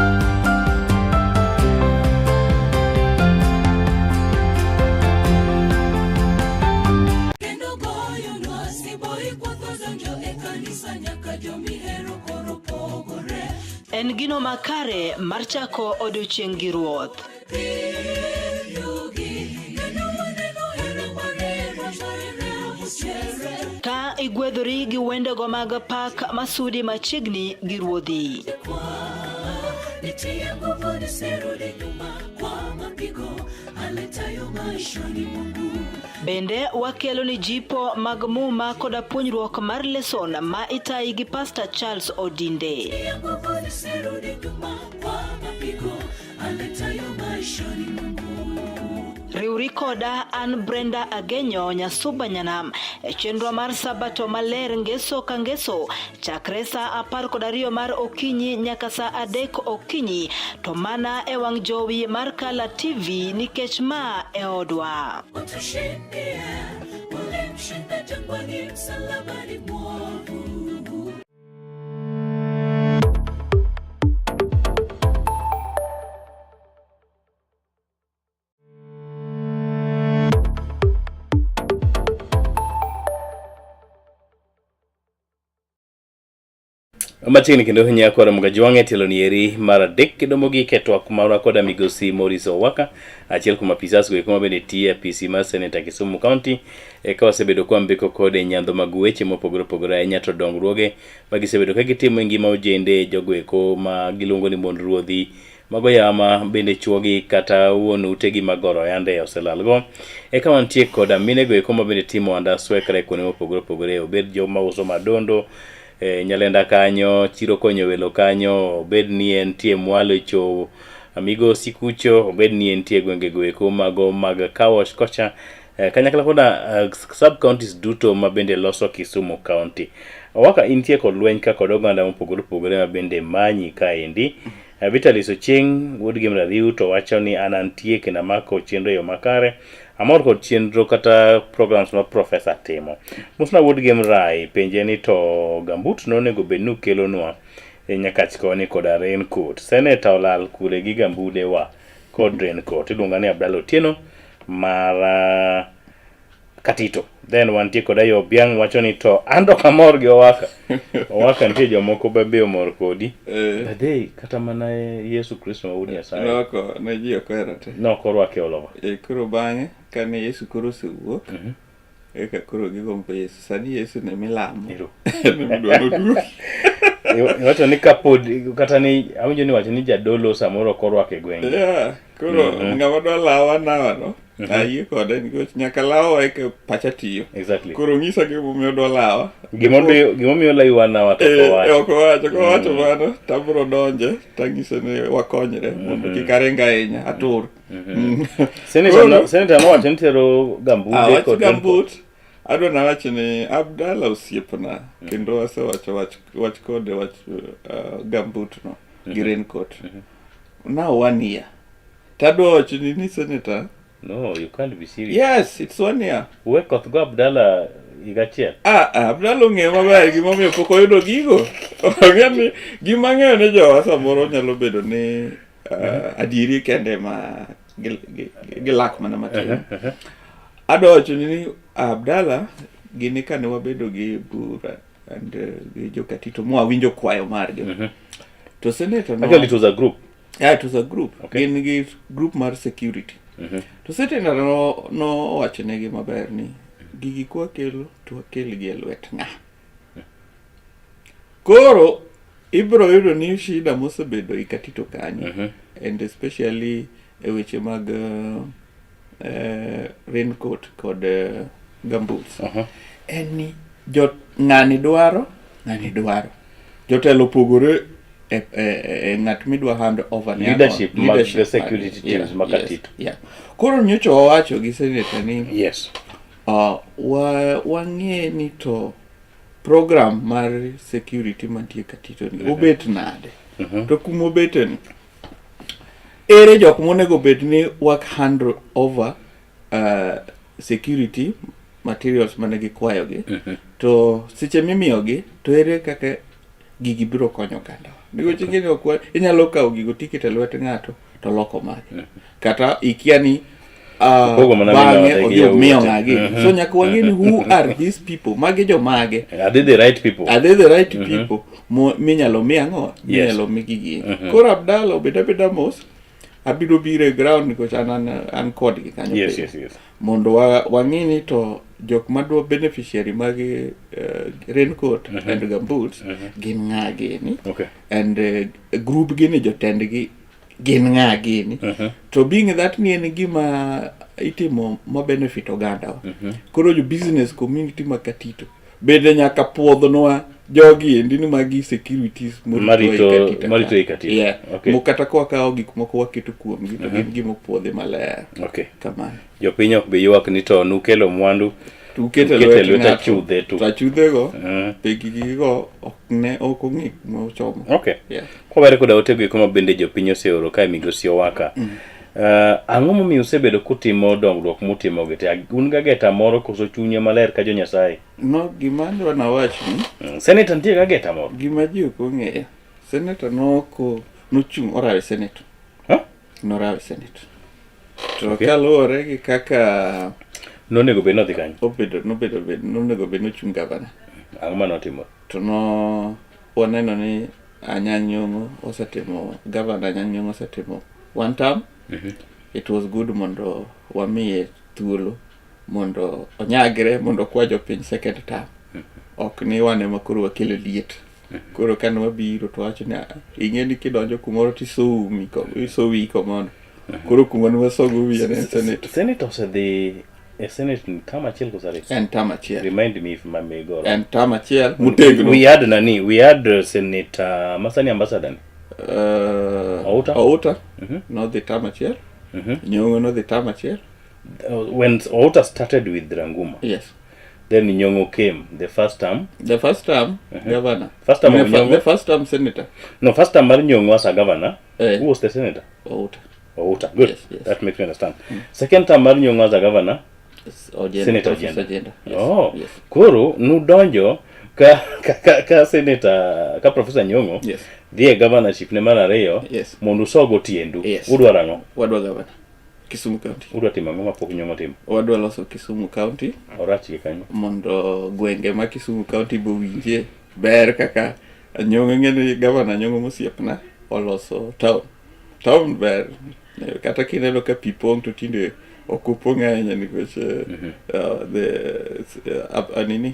En gino makare mar chako odiochieng' gi Ruoth. Ka igwedhori gi wendego mag pak masudi machiegni gi Ruodhi. Bende wakelo ni jipo mag muma koda puonjruok mar leson ma itayi gi Pastor Charles Odinde. Riwri koda an Brenda Agenyo Nyasuba Nyanam e chenro mar Sabato maler ngeso ka ngeso chakre saa 12 mar okinyi nyaka saa 3 okinyi to mana e wang' jowi mar Kala TV nikech ma e odwa. Machiegni kendo nyako Ramogi Ajwang' e tielo ni eri mar adek kendo mogik e twak marwa koda migosi Maurice Owaka achiel kuom apisas go eko mabende tiyo e apisi mar Seneta Kisumu County eka wasebedo kwa mbeko kode nyandho mag weche mopogore opogore ahinya to dongruoge ma gisebedo ka gitimo e ngima ojende jogo eko ma giluongo ni mond ruodhi mago yawa ma bende chuogi kata wuon utegi magoro yande oselalgo. Eka wantie koda minego eko ma bende timo ohanda swekre kuonde mopogore opogore, obed joma uso madondo e Nyalenda kanyo, chiro konyo welo kanyo, obed ni entie mwalo e cho Migosi kucho, obed ni entie gwenge go eko mago mag Kawosh kocha kanyakla koda sub counties duto ma bende loso Kisumu County. Owaka intie kod lweny ka kod oganda mopogore opogore ma bende manyi kaendi. Vitalis Ochieng' wuod Gem Radhiu to wacho ni an antie kendo amako chenro e yo makare. Amor kod chenro kata programs ma profesa timo. Mosna wuod Gem Rai penje ni to gambut nonego bed ni ukelonwa e Nyakach koni koda raincoat. Seneta olal kure gi gambude wa kod raincoat. Iluonga ni Abdalla Otieno mar Katito. Then wantie kod Ayo Obiang wacho ni to an to ok amor gi Owaka. Owaka nitie jomoko be be omor kodi. Eh. But they kata mana Yesu Kristo ma wuod Nyasaye Noko, ne ji ok ohero te. ne ok orwake all over. Eh, koro bang'e kane Yesu koro osewuok, eka koro gigombo Yesu. Sani Yesu ne milamo. Ero. Ne midwa noduogi. Iwacho ni kapod kata ni awinjo ni wacho ni jadolo samoro ok orwako e gweng'. Yeah, koro ng'ama dwa lawa nawano, ayie kode nikech nyaka lawa eka pacha tiyo. Exactly. Koro ng'isa gimomiyo odwa lawa. Gimomiyo gimomiyo lawi wanawa to ok Eh, owacho. ok owacho, kowacho mano tabro donje tang'ise ni wakonyre mondo kik aring ahinya atur. Senator Koro- no, senator nowacho ni tero gambude Ah, wach kod gambut adwa nawach ni Abdalla osiepna kendo asewacho wach, wach kode wach gambut no gi raincoat. Now one year. Tadwa wacho ni ni senator No, you can't be serious. yes it's one year. We koth go Abdalla higa achiel. Ah, ah, Abdalla ong'eyo maber gimomiyo pok oyudo gigo. Ong'eyo ni gima ang'eyo ni jowa samoro nyalo bedo ni adieri kende ma gilak mana matin. Adwa wacho ni ni Abdalla gini kane wabedo gi bura and gi jokatito mwawinjo kwayo margi. To senator no, Actually it was a group. Yeah, it was a group. Okay. Gin gi group mar security. To senator no nowacho negi maber ni gigi kwakelo to wakelgi e lwet ng'a. Koro ibro yudo ni shida mosebedo i Katito kanyo and especially e weche mag raincoat kod gumboots en ni jo ng'ani dwaro ng'ani dwaro jotelo opogore e, e, e ng'at midwa hand over ne ang'o? Leadership mag Leadership the security teams ma Katito. yeah. Koro nyocha wawacho gi senator ni Yes. wa wang'e ni to program mar security mantie Katito ni obet nade to kuma obete ni ere jok monego bed ni wak hand over security materials mane gikwayogi to seche mimiyogi to ere kaka gigi biro konyo oganda nikech ing'e ok inyalo kawo gigo tiketo e lwet ng'ato to loko mage kata ikia ni Opogo mana bang'e min ode odhi gi omiyo yawuote. ng'agi so nyaka wang'e ni who are these people magi jomage Are they the right people? are they the right people mo minyalo mi ang'o Yes. minyalo mi gigi koro Abdalla obed abeda mos abiro biro e ground nikech an, an, an kodgi kanyo Yes, pile. yes, yes. mondo wa, wang'e ni to jok madwa beneficiary mag raincoat and gumboots gin ng'a gini Okay. and group gi ni jotendgi gin ng'a gini to being that ni en gima itimo ma benefit ogandawa koro jo business community ma Katito bende nyaka puodhnwa jogi endi ni magi securities Marito- ei Katito marito ka. ei Katito. Yeah. Okay. Mo kata kwakawo gik moko waketo kuomgi to gin gima opuodhi maler Okay. kamano Jopiny ok bi ywak ni to nukelo mwandu to uketo e Uketo e lwet lwet ng'ato, achudhe to- to achudhego Mm. be gigigo ok ne ok ong'e kuma ochomo Okay. Yeah. Kwawere koda otego eko ma bende jopiny oseoro kae migosi Owaka. Ang'o momiyo usebedo kutimo dongruok mutimogi te? Un gageta moro koso chunye maler ka jo Nyasaye? No, gima adwa nawach ni Senator nitie gageta moro? gima ji ok ong'eyo senator noko nochung' orawe senate Huh? norawe senate to Okay. kaluwore gi kaka Nonego bed nodhi kanyo. obedo nobedo bed nonego bed nochung' gavana Ang'o ma notimore? to no waneno ni Anyang' Nyong'o osetimo gavana Anyang' Nyong'o osetimo one term it was good mondo wamiye thuolo mondo onyagre mondo okwa jopiny second term ok ni wan ema koro wakelo liet koro kane wabiro to wacho ni "Ah, ing'e ni kidonjo kumoro tisoumi iso wiyi komondo koro kuma ne wasogo wiye ne en senate Senator osedhi e Senate ni term achiel koso ariyo? en term achiel Remind me if I may go wrong. en term achiel motegno We had nani, we had Senator Masani Ambassador ni. Outa? Outa nodhi term achiel Nyong'o nodhi term achiel When Outa started with Ranguma, yes then Nyong'o came the first term. the first term governor First term the, of Nyong'o. the first term senator No, first term mar Nyong'o as a governor. Eh. Who was the senator? Outa Outa. Good. Yes, yes. That makes me understand. Second term mar Nyong'o as a governor, Ojienda, Senator Professor Ojienda. Ojienda. Yes. Oh. Yes. Koro nudonjo ka ka, ka, ka senator ka Professor Nyong'o Yes. dhi e governorship ne mar ariyo Yes. mondo usogo tiendu. Yes. Udwaro ang'o? Wadwa governor. Kisumu County. Udwa timo ang'o mapok Nyong'o otimo? Wadwa loso Kisumu County. Orach gi kanyo. Mondo gwenge ma Kisumu County bowinje ber kaka Anyong'o ing'e ni gavana Anyong'o mosiepna oloso town. Town ber. Kata kineno ka pi pong' to tinde ok opong' ahinya nikech the nini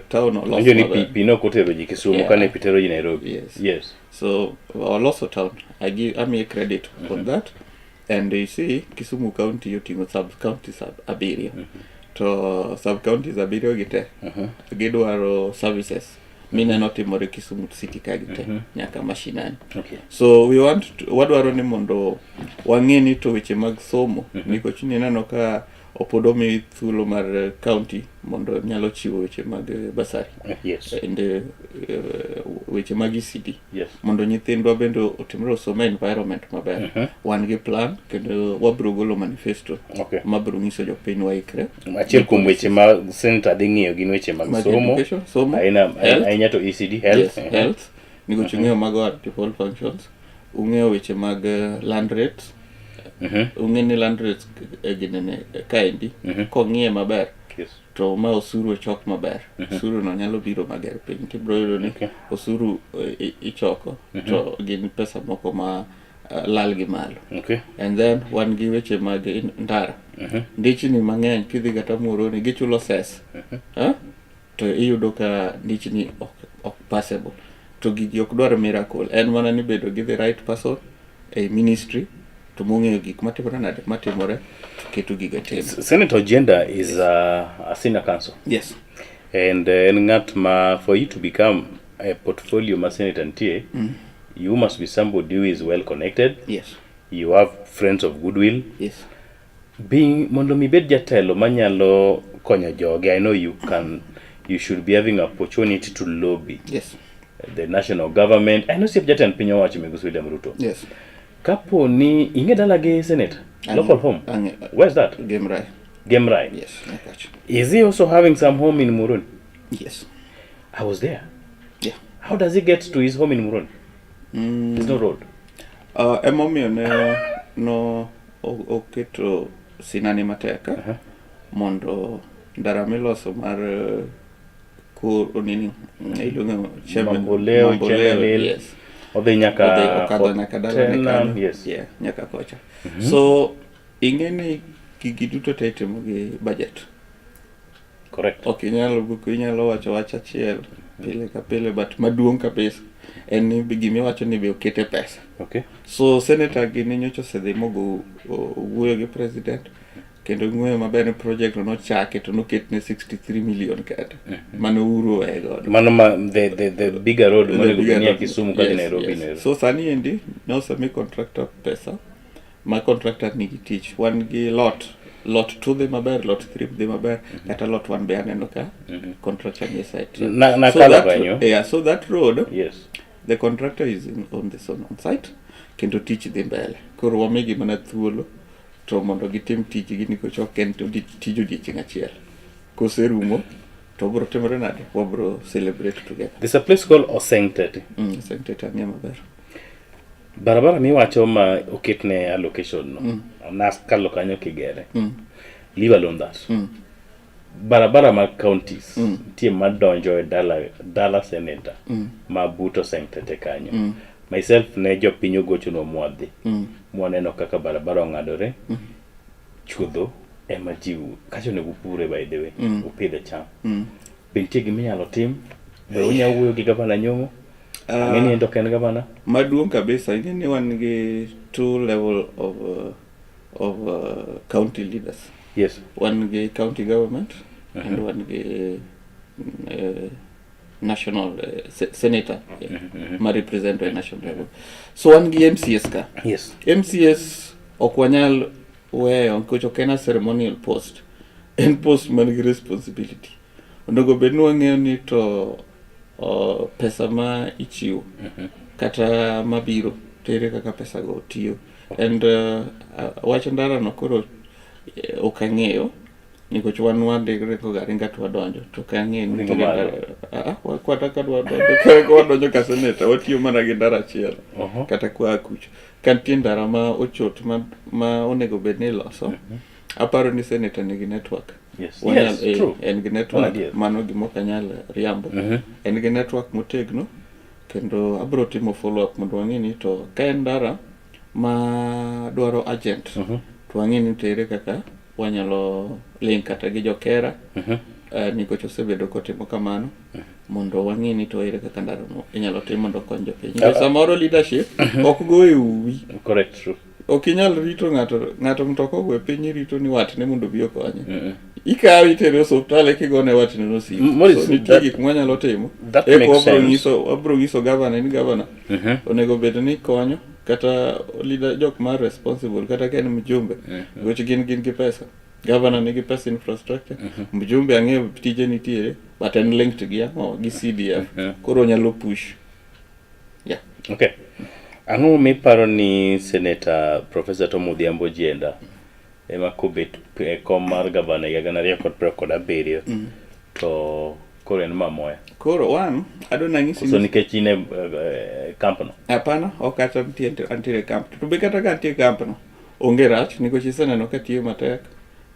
town olos Winjo ni pi, maber. pi ne ok otero ji Kisumu Yeah. kane pi tero ji Nairobi. Yes. Yes. So oloso town. I give amiye credit on that. And you see Kisumu County oting'o sub counties abiriyo. To sub counties abiriyo gi te gidwaro services mineno timore Kisumu City ka gi te nyaka mashinani. Okay. So we want to, wadwaro ni mondo wang'e ni to weche mag somo nikech nineno ka pod omi thuolo mar county mondo nyalo chiwo weche mag bursary and weche mag ECD mondo nyithindwa bende otimre osom e environment maber. Wan gi plan kendo wabiro golo manifesto mabiro nyiso jopiny waikre. Achiel kuom weche ma senator dhi ng'iyo gin weche mag Mag somo, education, somo, aina health. ahinya to ECD, health. Yes, health. Nikech ung'eyo mago are default functions. Ung'eyo weche mag land rates. Ung'e ni land rates ginene kaendi kong'iye maber to ma osuru ochok maber. Osuru no nyalo biro mager piny. Tibiro yudo ni osuru ichoko to gin pesa moko ma lal gi malo. And then wan gi weche mag ndara. Ndichni mang'eny kidhi kata Muhoroni gichulo cess. To iyudo ka ndichni ok passable. To gigi ok dwar miracle. En mana ni bedo gi the right person e ministry to mong'eyo gik matimore nade matimore to keto gigo e table. Senator Ojienda is a senior counsel. Yes. And en ng'at ma for you to become a portfolio ma senator nitie, you must be somebody who is well connected. You have friends of goodwill. Being mondo mi bed jatelo manyalo konyo joge, I know you should be having opportunity to lobby the national government. I know siep jatend piny owacho Migosi William Ruto. Kapo ni ing'e dala gi senator, local home. Ang'e. Where's that? Gemrai. Gemrai. Yes, Nyakach. Is he also having some home in Muhoroni? Yes. I was there. Yeah. How does he get to his home in Muhoroni? There's no road. Emomiyo ne no oketo sinani matek mondo ndara miloso mar kor nini iluongo Mamboleo, Mamboleo, Chemelil. yes. Odhi nyaka Odhi okadho nyaka dalane Fortena, kanyo. yes. Yeah, nyaka kocha. So ing'e ni gigi duto te itimo gi budget. Correct. Ok inyal buko, inyalo wacho wach achiel pile ka pile, but maduong' kabisa en ni gimiwacho ni be okete pesa. So senator gini nyocha osedhi mogo owuoyo gi president kendo ng'weyo maber ni project no nochake to noketne 63 million kende mane Uhuru oweye godo. Mano ma the bigger road The monego bigger bed ni ya road. Kisumu kadhi Yes, Nairobi. yes. Nairobi. So sani endi nosemi contractor pesa ma contractor nigi tich. Wan gi lot 2 dhi maber, lot 3 dhi maber, kata lot 1 be aneno ka contractor ni e site. Na So kalo that, kanyo. yeah, so that road the contractor is on this on site kendo tich dhi mbele. Koro wamigi mana thuolo to mondo gitim tijgi nikech ok en tij odiechieng' achiel. Koserumo to bro timore nade? Wabro celebrate together. There's a place called Osengtete. Osengtete ang'eyo maber. Barabara miwacho ma oketne allocation no. Nakalo kanyo kigere. Leave alone that. Barabara mag counties nitie madonjo e dala senator ma but Osengtete kanyo. Myself ne jopiny ogochonwa mwadhi. Mwaneno kaka barabara ong'adore. Chuodho ema ji kacha onego upure by the way. Upidhe cham. Be nitie gima inyalo tim? Be unyalo wuoyo gi gavana Nyong'o? Ang'e ni en to ok en gavana. Maduong' kabisa ing'e ni wan gi two level of county leaders. Wan gi county government and wan gi national senator ma represent e national level. So wan gi MCS ka. MCS ok wanyal weyo nikech ok en a ceremonial post. En post man gi responsibility. Onego bed ni wang'eyo ni to pesa ma ichiwo kata mabiro to ere kaka pesa go tiyo. And wach ndara no koro ok ang'eyo nikech wan waringo ga aringa to wadonjo to ok ang'eyo ni Ringo nitiere malo. ndara. Ah, ah, kata ka dwa donjo ka wadonjo ka seneta watiyo mana gi ndara achiel kata kwa kucho ka nitie ndara ma ochot ma, ma onego bed ni iloso aparo ni seneta nigi network Wanyal, Yes, eh, true. en gi Mano network adier. mano gima ok anyal riambo en gi network motegno kendo abiro timo follow up mondo wang'e ni to ka en ndara ma dwaro agent to wang'e ni to ere kaka wanyalo link kata gi jokera nikech osebedo kotimo kamano mondo wang'e ni to ere kaka ndarano inyalo tim mondo okony jopiny. Nikech samoro leadership ok go e uwi. Correct, true. Ok inyal rito ng'ato ng'ato mtoka ogo e piny irito ni watne mondo obi okonye. Ikawe itere e osiptal eka igone watne no simu. Maurice, So nitie gik mwanyalo timo. that Eka makes wabro sense. nyiso wabro nyiso gavana ni gavana onego bed ni konyo kata leader jok ma responsible kata ka en mjumbe nikech gin gin gi pesa. Gavana nigi pesa infrastructure, mjumbe ang'eyo tije nitiere but en linked gi ang'o gi CDF. Koro onyalo push. Yeah. Okay. Ang'o miparo ni Senator Professor Tom Odhiambo Ojienda ema kobet e kom mar gavana higa 2027 to koro en mamoya? Koro one, adwa nang'isi Koso nikech in e camp no? Hapana, ok kata nitie antiere e camp. To be kata ka antie e camp no, onge rach nikech iseneno ka tiyo matek.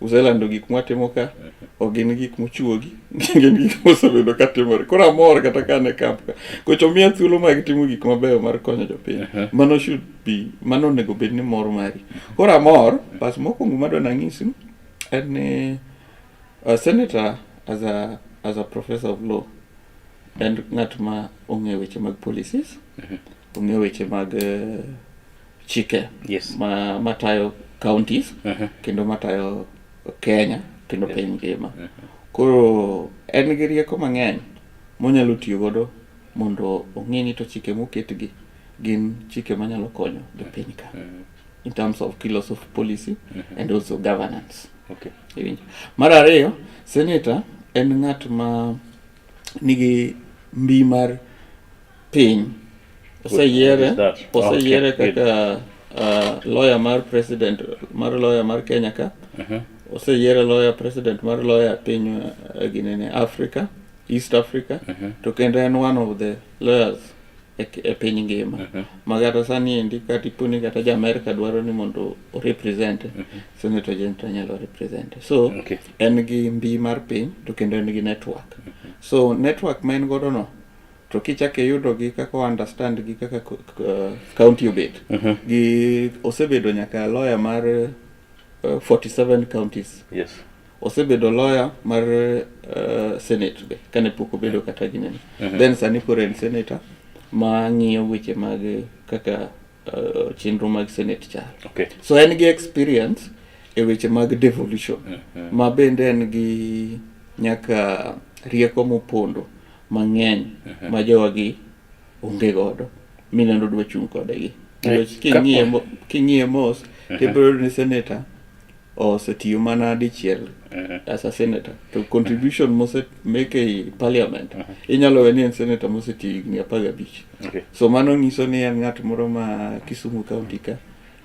Uselando gik mwatimo ka, ok gin gik mochuogi, gin gik mosebedo ka timore. Koro amor kata ka an e camp ka. Koch omiya thuolo mag timo gik mabeyo mar konyo jopiny. Mano should be, mano onego bed ni mor mari. Koro amor, pas mokwongo madwa nang'isi en ni senator as a professor of law en ng'at ma ong'eyo weche mag policies, ong'eyo weche mag chike ma matayo counties kendo matayo Kenya kendo piny ngima. Koro en gi rieko mang'eny monyalo tiyo godo mondo ong'e ni to chike moketgi gin chike manyalo konyo jopiny ka in terms of kiloso policy and also governance. Iwinjo? Mar ariyo, senator en ng'at ma nigi mbi mar piny. Oseyiere, What is that? oseyiere Okay, good. kaka lawyer mar president mar lawyer mar Kenya ka. Oseyiere lawyer president mar lawyer piny ginene Africa, East Africa. To kendo en one of the lawyers e piny ngima. Ma kata sani endi kata iponi kata ja Amerika dwaro ni mondo o represent, Senator Ojienda nyalo represent. So en gi mbi mar piny to kendo en gi network. So network ma en godo no to kichako iyudo gi kaka o understand gi kaka county obet. Gi osebedo nyaka lawyer mar 47 counties. Osebedo lawyer mar senate be kane pok obedo kata ginene. Then sani koro en senator ma ng'iyo weche mag kaka chenro mag senate chal. So en gi experience e weche mag devolution ma bende en gi nyaka rieko mopondo mang'eny ma jowagi onge godo mineno dwa chung' kodegi. Nikech king'iye mos tibiro yudo ni senator osetiyo mana dichiel as a senator to contribution mose make e parliament inyalo we ni en senator mosetiyo higni 15. So mano nyiso ni en ng'at moro ma Kisumu County ka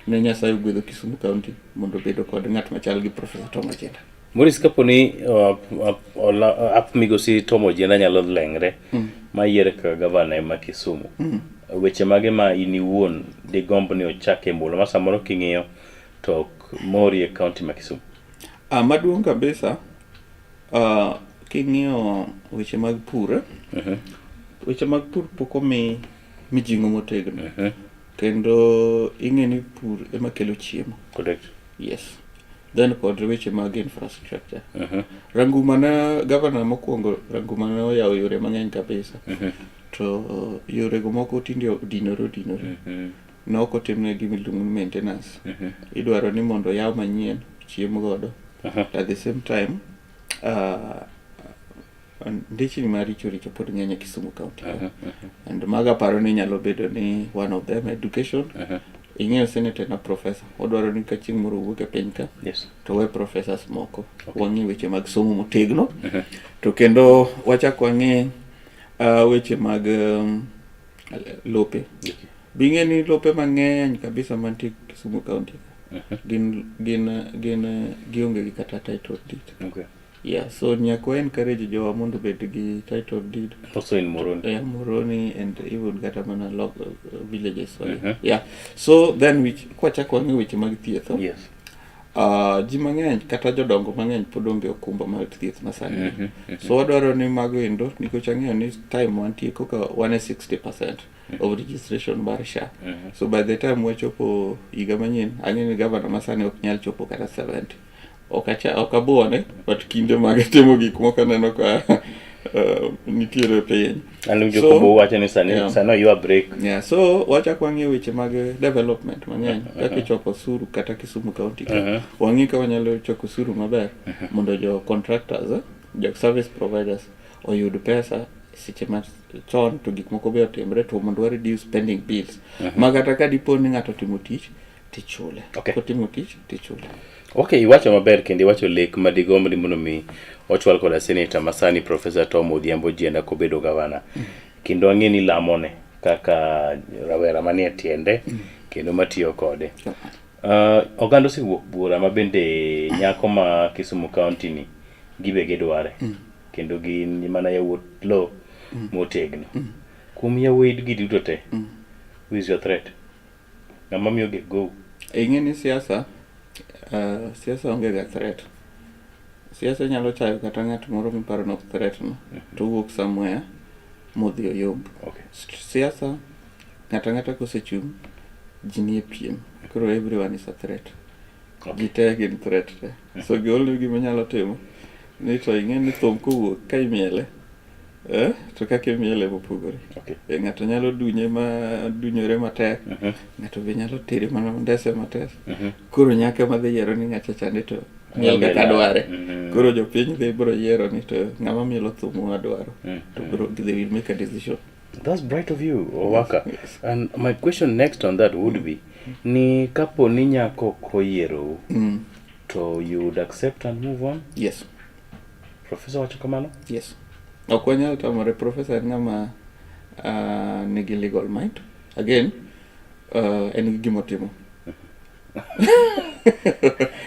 ne Nyasaye ogwedho Kisumu County mondo obedo kod ng'at machal gi Professor Tom Ojienda. Maurice, kapo ni ap migosi Tom Ojienda nyalo leng're ma yiere kaka gavana ma Kisumu, weche mage ma in iwuon digomb ni ochak e mula ma samoro king'iyo to ok mori e county ma Kisumu? Maduong' kabisa, king'iyo weche mag pur, weche mag pur pok omi mijing'o motegno. Kendo ing'e ni pur ema kelo chiemo. Yes. Then kod weche mag infrastructure. Ranguma na governor mokwongo Ranguma ne oyawo yore mang'eny kabisa. To yorego moko tinde odinore odinore. Ne ok otimne gima iluongo ni maintenance. Idwaro ni mondo oyaw manyien chiem godo. At the same time, ndechni maricho richo pod ng'eny e Kisumu County. And mago aparo ni nyalo bedo ni one of them education. Ing'eyo senator na professor. Odwaro ni ka chieng' moro owuok e piny ka to we professors moko. Wang'i weche mag somo motegno. To kendo wachak wang'i weche mag lope. Bing'e ni lope mang'eny kabisa mantie Kisumu County. Gin gionge gi kata title deed. Yeah, so nyaka wa encourage jowa mondo obed gi title deed. Also in Moroni. Yeah, Moroni and even kata mana log, villages. Sorry. Yeah. So then we kwachako wang'e weche mag thieth. Yes. Ji mang'eny kata jodongo mang'eny pod onge okumba mar thieth masani. So wadwaro ni mago endo nikech ang'eyo ni time wantie koka wan e 60% of registration mar SHA. So by the time wachopo higa manyien, ang'eyo ni gavana masani ok nyal chopo kata 70. Ok acha ok abuone, but kinde mag timo gik moko aneno ka nitiere piny. An winjo So- kobo wacho ni sani Yeah. sani oywa break. Yeah, so wachak wang'iyo weche mag development mang'eny kaka ichoko osuru kata Kisumu County ka. Wang'i ka wanyalo choko osuru maber mondo jo contractors, jo service providers oyud pesa seche ma chon to gik moko be otimre to mondo wa reduce pending bills. Ma kata ka dipo ni ng'ato otimo tich tichule. Kotimo tich tichule. Okay, iwacho maber kendo iwacho lek madigomb ni mondo mi ochwal koda seneta masani Professor Tom Odhiambo Ojienda kobedo gavana. Kendo ang'e ni lamone kaka rawera manie tiende kendo matiyo kode. Oganda osewuok buora ma bende nyako ma Kisumu County ni gibe gidware. Kendo gin mana yawuot lo motegno. Kuom yawuoyi gi duto te, who is your threat? Ng'ama miyo gik go? Ing'e ni siasa, siasa onge ga threat. Siasa nyalo chayo kata ng'at moro miparo ni ok threat no, to owuok somewhere modhi oyomb. Siasa, ng'ato ang'ata kosechung', ji nie piem. Koro everyone is a threat. Ji te gin threat te. So the only gima inyalo timo, ni to ing'e ni thum kowuok ka imiele, to kaka imiele mopogore. Ng'ato nyalo dunye ma dunyore matek, ng'ato be nyalo tere mana ndese matek. Koro nyaka ma dhi yiero ni ng'acha chande to miel kaka dware. Koro jopiny dhi biro yiero ni to ng'ama mielo thum wadwaro. To biro they will make a decision. That's bright of you, Owaka. And my question next on that would be, ni kapo ni nyako ok oyierou, to you would accept and move on? Yes. Professor wacho kamano? Yes. Ok wanyal tamore professor en ng'ama nigi legal mind. Again, en gi gimotimo.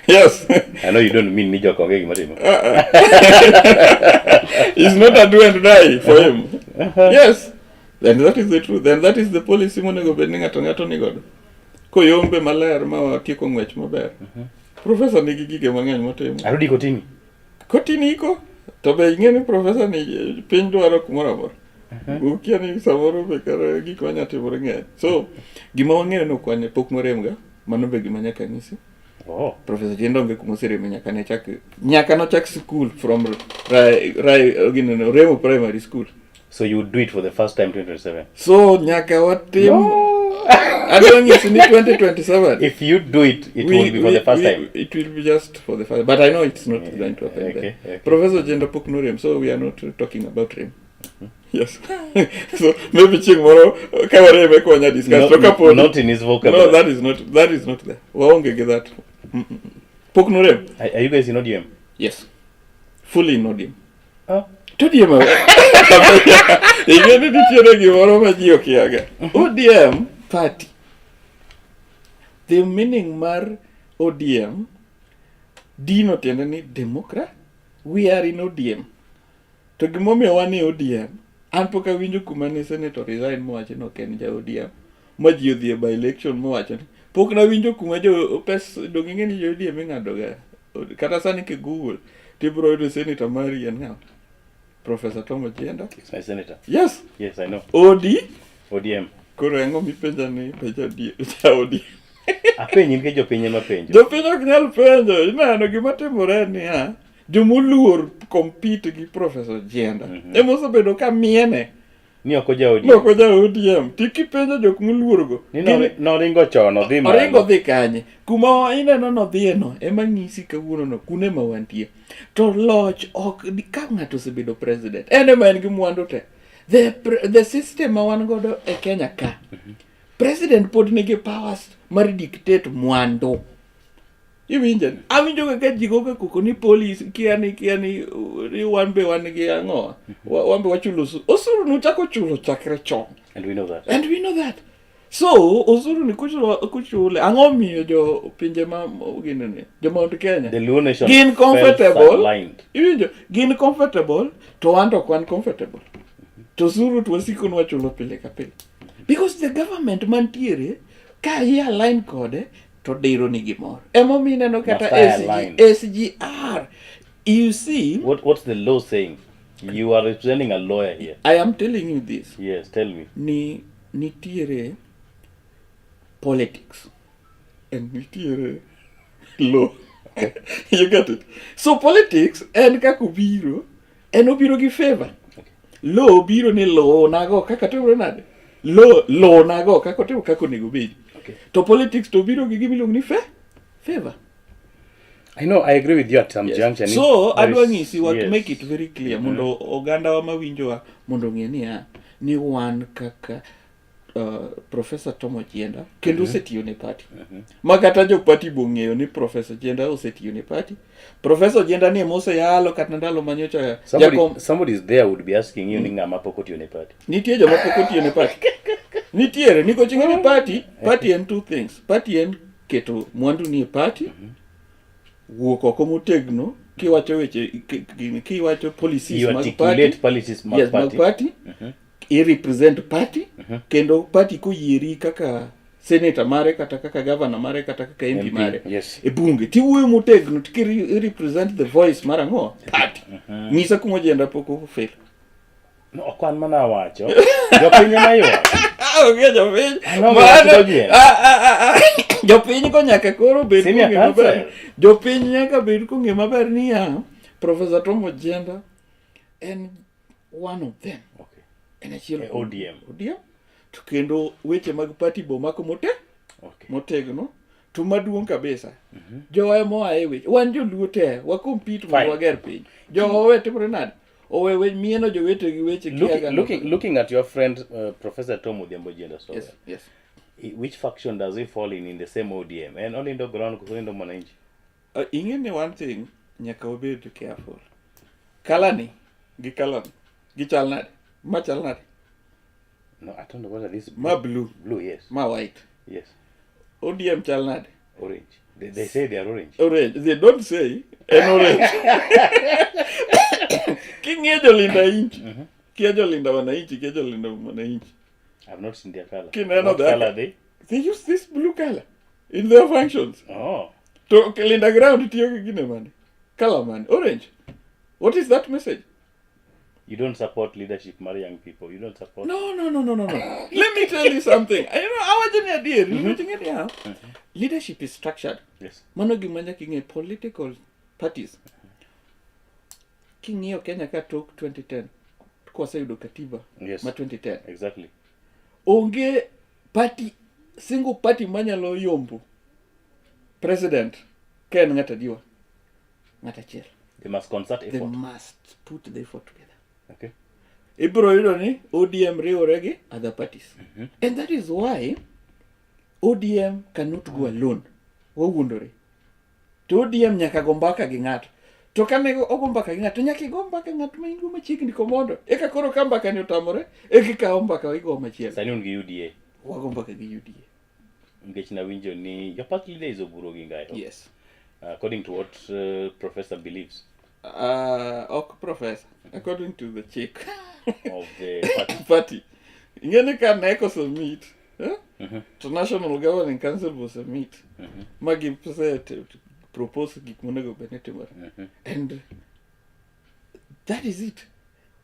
Yes. I know you don't mean ni jok onge gimotimo. It's not a do and die for him. Yes. And that is the truth. And that is the policy monego bed ni ng'ato ng'ato ni godo. Koyombe maler ma watieko ng'wech maber. Professor nigi gige mang'eny motimo. Arudi kotini. Kotini iko. To be ing'e ni professor ni piny dwaro kumoro amora. Ukia ni samoro be kara gik manya timore ng'eny. So gima wang'eyo ni ok wan pok noremga. Mano be gima nyaka nyisi. Oh. Professor Ojienda onge kuma osereme nyaka ne chak nyaka nochak school from Rai ginene Remo Primary School. So you would do it for the first time 2027? So nyaka watim adwa nyisi ni 2027. If you do it, it will be for the first time. It will be just for the first, but I know it's not going to happen there. Professor Ojienda pok norem, so we are not talking about rem. Yes. So maybe chieng' moro ka wareme ka wanya discuss. No, To kapo not in his vocabulary. No, that is not there. Waonge gi that. Pok norem. Are you guys in ODM? Yes. Fully in ODM. Oh. To ODM. Ing'e ni nitiere gimoro ma ji okiaga. ODM party. The meaning mar ODM, D no tiende ni Democrat. We are in ODM. To gimomiyo wan e ODM, an pok awinjo kuma ne senator resign mowacho ni ok en ja ODM. Ma ji odhi e by election mowacho ni pok nawinjo kuma jo pes dong ing'e ni jo ODM ing'ado ga. Kata sani ki Google tibiro yudo senator mari en ng'a? Professor Tom Ojienda. It's my senator. Yes. Yes, I know. OD. ODM. Koro ang'o mipenja ni penja ja ODM? Apenji nikech jopiny ema penjo. Jopiny ok nyal penjo. Ineno gima timore niya, jomoluor compete gi Professor Ojienda. Ema osebedo ka miene. Ni ok oja ODM. Ni ok oja ODM. Ti kipenjo jok moluorgo. Ni noringo chon odhi malo. Oringo dhi kanye? Kuma ineno nodhiye no ema nyisi kawuono no kune ma wantie. To loch ok ka ng'ato osebedo president. En ema en gi mwandu te. The system ma wan godo e Kenya ka. President pod nigi powers mar dictate mwandu. Iwinjo? Awinjo ga ka ji goga koko ni police kia ni kia ni ni wan be wan gi ang'o? Wan be wachulo osuru. Osuru nuchako chulo chakre chon. And we know that. And we know that. So osuru ni kuchule ang'o miyo jo pinje ma gini ni jo Mount Kenya The Luo nation gin felt comfortable sidelined. iwinjo gin comfortable to wan to ok wan comfortable to osuru to wasiko ni wachulo pile ka pile because the government mantiere ka i align kode to diro ni gimoro emomiyo ineno kata Must I SG, align? SGR you see What's the law saying? You are representing a lawyer here. I am telling you this Yes, tell me. ni nitiere politics and nitiere law you get it so politics en kaka obiro en obiro gi favor law obiro ni law nago kaka timore nade law law nago kaka otimo kaka onego obedi Okay. to politics to obiro gi gima iluongo ni favor I know, I agree with you at some juncture. So There adwa is- nyisi what yes. make it very clear mondo ogandawa mawinjowa mondo ong'e niya ni wan kaka Professor Tom Ojienda kendo osetiyo ne party ma kata jo party bong'eyo ni Professor Ojienda osetiyo ne party Professor Ojienda ni ema oseyalo kata ndalo manyocha Somebody, jakom somebody is there would be asking you ni ng'ama pok otiyo ne party. nitie joma pok otiyo ne party nitiere nikech ing'e ni party party en two things party en keto mwandu ni e party wuok oko motegno kiwacho weche kiwacho policies You mag articulate party policies mag yes, mag party. party i represent party kendo party koyieri kaka senator mare kata kaka governor mare kata kaka MP, MP, mare yes. e bunge tiwuoyo motegno to represent the voice mar ang'o party nyisa kuma Ojienda pok ofail No, ok an mana awacho. Jopiny ema ywak. Onge jopiny. Ang'o Mano- wacho Ojienda? Ah, ah, ah, ah. Jopiny go nyaka koro bed Senior kong'e maber. counsel. Jopiny nyaka bed kong'e maber niya Professor Tom Ojienda en one of them. Okay. En achiel E kuom ODM. ODM. To kendo weche mag party bo mako mote Okay. motegno to maduong' kabisa. Jowa ema oa e weche. Wan joluo te wa compete mondo Fine. wager piny. Jowa owe timore nade? Owe we mieno jowetegi weche kiaga Looking at your friend Professor Tom Odhiambo Ojienda so Yes, yes. which faction does he fall in the same ODM? En olindo ground koso olindo mwananchi? Ing'e ni one thing nyaka wabed careful. Kalani gi kalani gichal nade? Ma chal nade? No, I don't know what are these. Ma blue, Blue, yes. ma white. Yes. ODM chal nade? Orange. They say they are orange. Orange. They don't say en orange. King'iyo jolinda inchi, kia jolinda wananchi, kia jolinda mwananchi. I've not seen their color. Kineno What that- color are they? They use this blue color in their functions. Oh. To linda ground tiyo gi gine mane? Color mane? Orange. What is that message? You don't support leadership mar young people. You don't support. No, no, no, no, no, no. Let me tell you something. You know, awacho ni adier. Nikech ing'e niya, leadership is structured. Yes. Mano gima nyaka ing'e political parties. King'iyo Kenya ka tok 2010, kwaseyudo katiba Yes. ma 2010. Exactly. Onge party, single party manyalo yombo president ka en ng'at adiwa. Ng'at achiel. They must concert They effort. must put the effort together. Okay. Ibiro yudo ni ODM riwore gi other parties. And that is why ODM cannot go alone. Wawuondore. To ODM nyaka go mbaka gi ng'ato. To kane ogo mbaka gi ng'ato, to nyaka igo mbaka ng'at ma in go machiegni komondo. Eka koro ka mbaka ni otamore, eka ikawo mbaka igo machielo. Sani un gi UDA. Wago mbaka gi UDA. Nikech nawinjo ni your party leader is Oburu Oginga. I hope. Yes. According to what professor believes Ok professor, according to the chick of the party. party. Ing'e ni ka NEC osemit, eh? To National Governing Council osemit, ma gise propose gik monego bed ni timore. And that is it.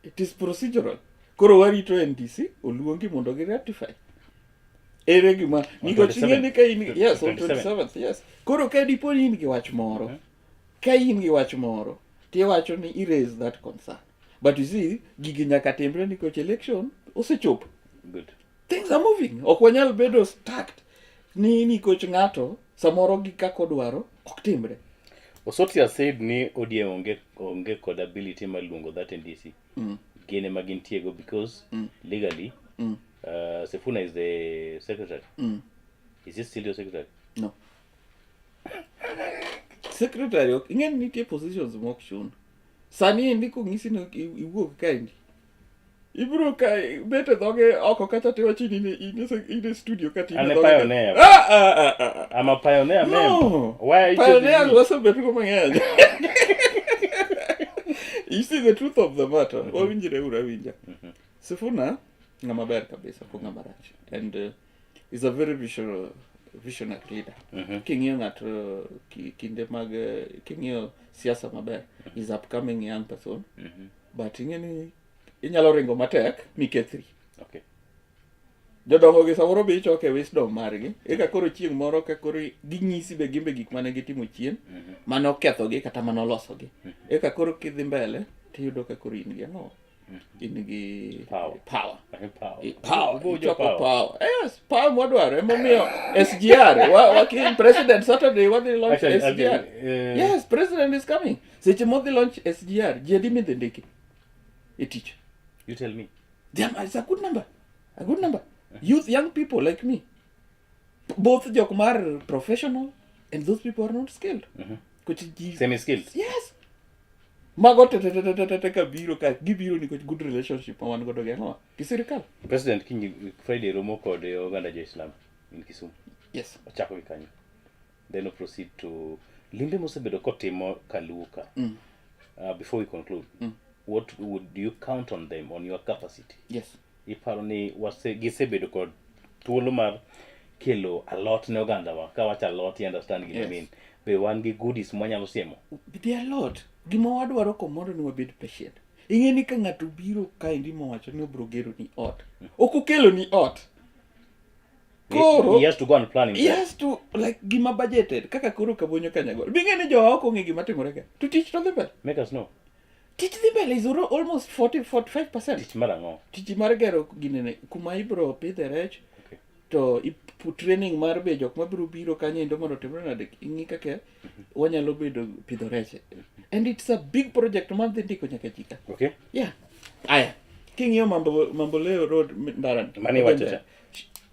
It is procedural. Koro warito NDC oluongi mondo gi ratify. Ere gima nikech ing'e ni ka in yes on 27th. 27th yes. Koro ka dipo ni in gi wach moro, ka in gi wach moro, tiwacho ni i raise that concern. But you see, gigi nyaka timre nikech election osechopo. Good. Things are moving. Ok wanyal bedo stuck ni nikech ng'ato samoro gi kaka odwaro ok timre. Osoti has said ni ODM onge kod ability mar luongo that NDC. Gin ema gintie go because legally Sifuna is the secretary. Is he still your secretary? No. Secretary ok ing'e ni nitie positions mok chun. Sani endi kong'isi ni iwuog kaendi. Ibro ka bet e dhoge oko kacha tiwacho ni in e in e studio kata in An e e dhoge. pioneer. Ah, ah, ah, ah, ah. I'm a pioneer man. No. Why are you chasing Pioneers me? wasebet go mang'eny. You see the truth of the matter. Wawinjre uru awinja. Sifuna ng'ama ber kabisa ok ng'ama rach. And is a very visual, visionary leader. King'iyo ng'ato kinde mag king'iyo siasa maber, is upcoming young person. But ing'e ni inyalo ringo matek mikethri. Okay. Jodongo gi samoro be ichoke wisdom margi. Eka koro chieng' moro ka koro ginyisi be gimbe gik mane gitimo chien, mane okethogi kata mane olosogi. Eka koro kidhi mbele tiyudo ka koro in gi ang'o? In gi Power. Power. Power. Power. Ubo jo Ichoko power. power. Yes, power mwadwaro. Emomiyo SGR. Wa President Saturday wadhi launch Actually, SGR. actually, Yes, President is coming. Seche modhi launch SGR, ji adi midhi ndiki e tich? You tell me. Damn, it's a good number. A good number. Youth, young people like me. Both jok mar professional and those people are not skilled. Koch ji Semi skilled. Yes. Mago te te te te te te ka biro ka gibiro nikech good relationship ma wan godo gi ang'owa? Gi sirikal. President kiny Friday romo kod oganda jo Islam in Kisumu. Yes. Ochako gi kanyo. Then we proceed to limbe mosebedo kotimo Kaluka. Before we conclude, what would you count on them, on your capacity? Yes. Iparo ni wase, gisebedo kod thuolo mar kelo alot ne ogandawa. Ka wacho alot, you understand gima I Yes. mean. Be wan gi goodies mwanyalo siemo. There are a lot. Gima wadwaro komondo ni wabed patient. Ing'e ni ka ng'ato biro kaendi mowacho ni obiro gero ni ot. Ok okelo ni ot. Koro He has to go and plan he himself. has to like gima budgeted kaka koro kabonyo kanyagol. Bing'e ni jowa ok ong'e gima timore ka. To tich to dhi mbele. Make us know. Tich dhi mbele is almost 40 45%. Tich mar ang'o? Tich mar gero ginene kuma ibiro pidhe rech Okay. to training mar be jok mabiro biro kanyo endo mondo otimre nade ing'i kaka wanyalo bedo pidho rech. And it's a big project mar dhi ndiko nyaka ji ka. Okay. Yeah. Aya. King'iyo Mambo Mamboleo Road ndara. Mane iwacho cha.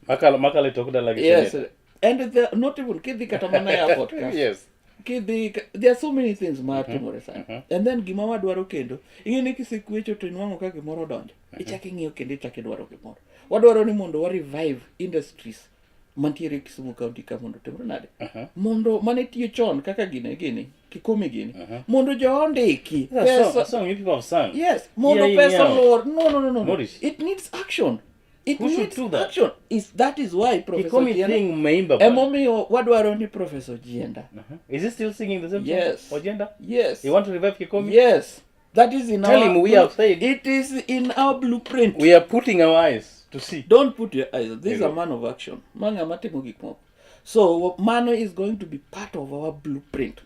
Makalo makalo e tok dala gi Yes. senator. And the, not even kidhi kata mana airport ka. Yes. Kidhi there are so many things ma timore sani. And then gima wadwaro kendo, ing'e ni kisekwecho to inwang'o ka gimoro odonjo. Ichako ing'iyo kendo ichako idwaro gimoro. Wadwaro ni mondo wa revive industries mantiere Kisumu County ka mondo otimre nade? Mondo mane tiyo chon kaka gine gini, Kikumi gini. Mondo jo ondiki. That's a song, a song you people have sung. Yes, mondo Year in, pesa year out. olor. No, no, no, no. no. Morris. It needs action. It Who should needs do that? action. Is that is why Professor Kikomi Ojienda. thing umeimba bwana. Emomiyo wadwaro ni Professor Ojienda. Is he still singing the same song? Yes. Ojienda? Yes. You want to revive Kikomi? Yes. That is in Tell our him we have said- It is in our blueprint. We are putting our eyes to see. Don't put your eyes. This is a Hello. man of action. Ma ng'ama timo gik moko. So mano is going to be part of our blueprint.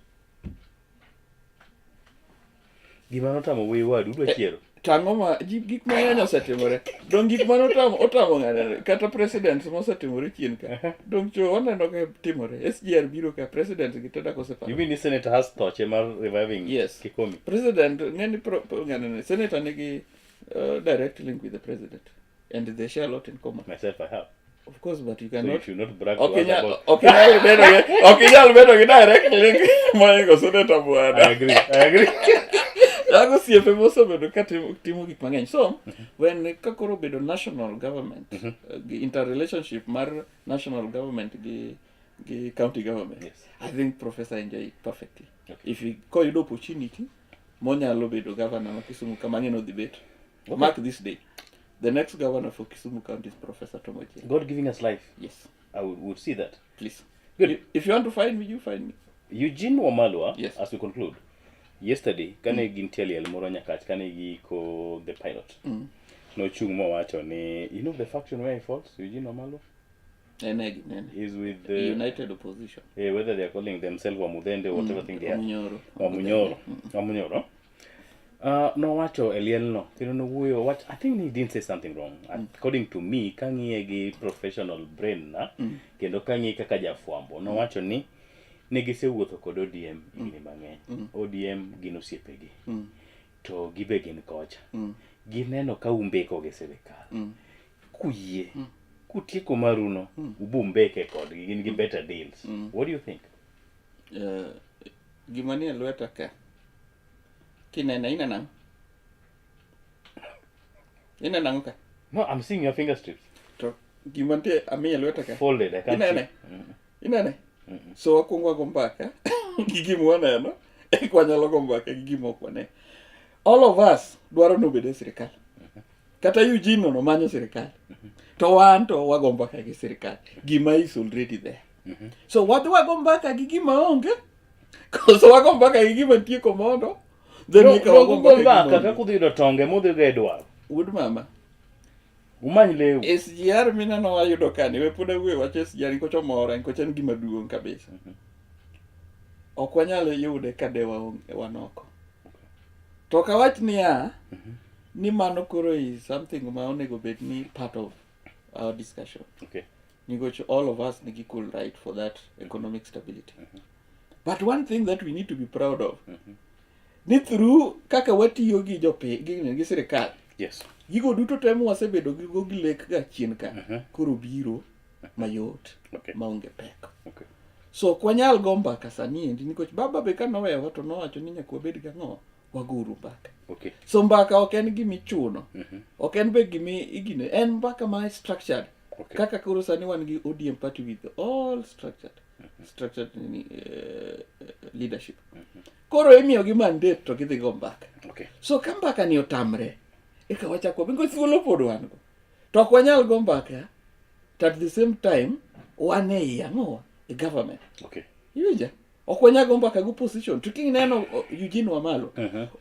Gima notamo wuoyi wadu udwa chiero. To ang'o ma gik mang'eny osetimore. Dong gik mane otamo otamo ng'ane kata presidents mosetimore chien ka. Dong cho waneno ka timore. SGR biro ka presidents gi te dak oseparo. You mean ni senator has thoche mar reviving Yes. Kikomi? President ng'eni pro, ng'ane senator nigi direct link with the president and they share a lot in common. Myself I have. Of course, but you So you cannot should not brag to Ok us inyal about. ok inyal bedo gi ok inyal bedo gi direct link moingo senator bwana. I agree. I agree. Mago osiepe mosebedo ka timo gik mang'eny. So, when ka koro obedo national government, gi interrelationship mar national government gi gi county government, Yes. I think Professor enjoy it perfectly. Okay. If he koyudo opportunity, monyalo bedo governor ma Kisumu kama ang'e ni odhi bet. Okay. Mark this day. The next governor for Kisumu County is Professor Tom Ojienda. God giving us life. Yes, I would see that. please. Good. If you want to find me, you find me. Eugene Wamalwa, Yes. as we conclude, yesterday, kane gintie liel moro Nyakach, kane giiko the pilot, nochung' mowacho ni, you know the faction where he falls, Eugene Wamalwa? Nene gi nene. He's with the, United Opposition. whether they are calling themselves Wamudhende or whatever thing they are. Wamunyoro. Wamunyoro. Wamunyoro. Nowacho e lielno, kendo nowuoyo, wach, I think he didn't say something wrong. According to me, kang'iye gi professional brain na, kendo kang'iye kaka jafwambo, nowacho ni ne gisewuotho kod ODM higni mang'eny. ODM gin osiepegi. To gibe gin kocha. Gineno ka umbeko gi sirikal. Kuyie, kutieko maruno, ubumbeke kodgi, gin gi better deals. What do you think? Gima nie lweta ka. Kinene ineno ang'o? Ineno ang'o ka? No, I'm seeing your finger strips. To gima nitie amiyo lweta ka. Folded, I can't Inene? see. Mm. Inene? So wakwongo wago mbaka gi gima waneno, eka wanyalo go mbaka gi gima ok wane. All of us dwaro ni obed e sirikal. Kata Eugene no manyo sirikal. To wan to wago mbaka gi sirikal. Gima is already there. So wadhi wago mbaka gi gima onge, koso wago mbaka gi gima nitie komondo, then No, eka no, wago ugo mbaka gi mbaka gima onge. kaka udhi yudo tonge mudhigo e dwaro. Wuod mama. Umany lewu. SGR mineno wayudo kani, we pod awuoyo wach SGR nikech omora, nikech en gima duong' kabisa. Ok wanyal yude ka de waonge wan oko. To ok awach niya, ni mano koro is something ma onego bed ni part of our discussion. Nikech all of us nigi equal right for that economic stability. But one thing that we need to be proud of, ni through kaka watiyo gi jopi, gi, gi sirikal, Gigo duto te mwasebedo gigo gi lek ga chien ka, koro biro mayot, maonge pek. So ok wanyal go mbaka sani endi nikech baba be ka nowewa to nowacho ni nyaka wabed gang'o, wagouru mbaka. So mbaka ok en gima ichuno, ok en be gima igine, en mbaka ma structured. Kaka koro sani wan gi ODM party with all structured, structured nini, leadership. Koro imiyogi mandate to gidhi go mbaka. So ka mbaka ni otamre, eka wachako nikech thuolo pod wan go. To ok wanyal go mbaka to at the same time wan e iye ang'owa e government. Iwinja? Ok wanyal go mbaka gi opposition. To kineno Eugene Wamalwa,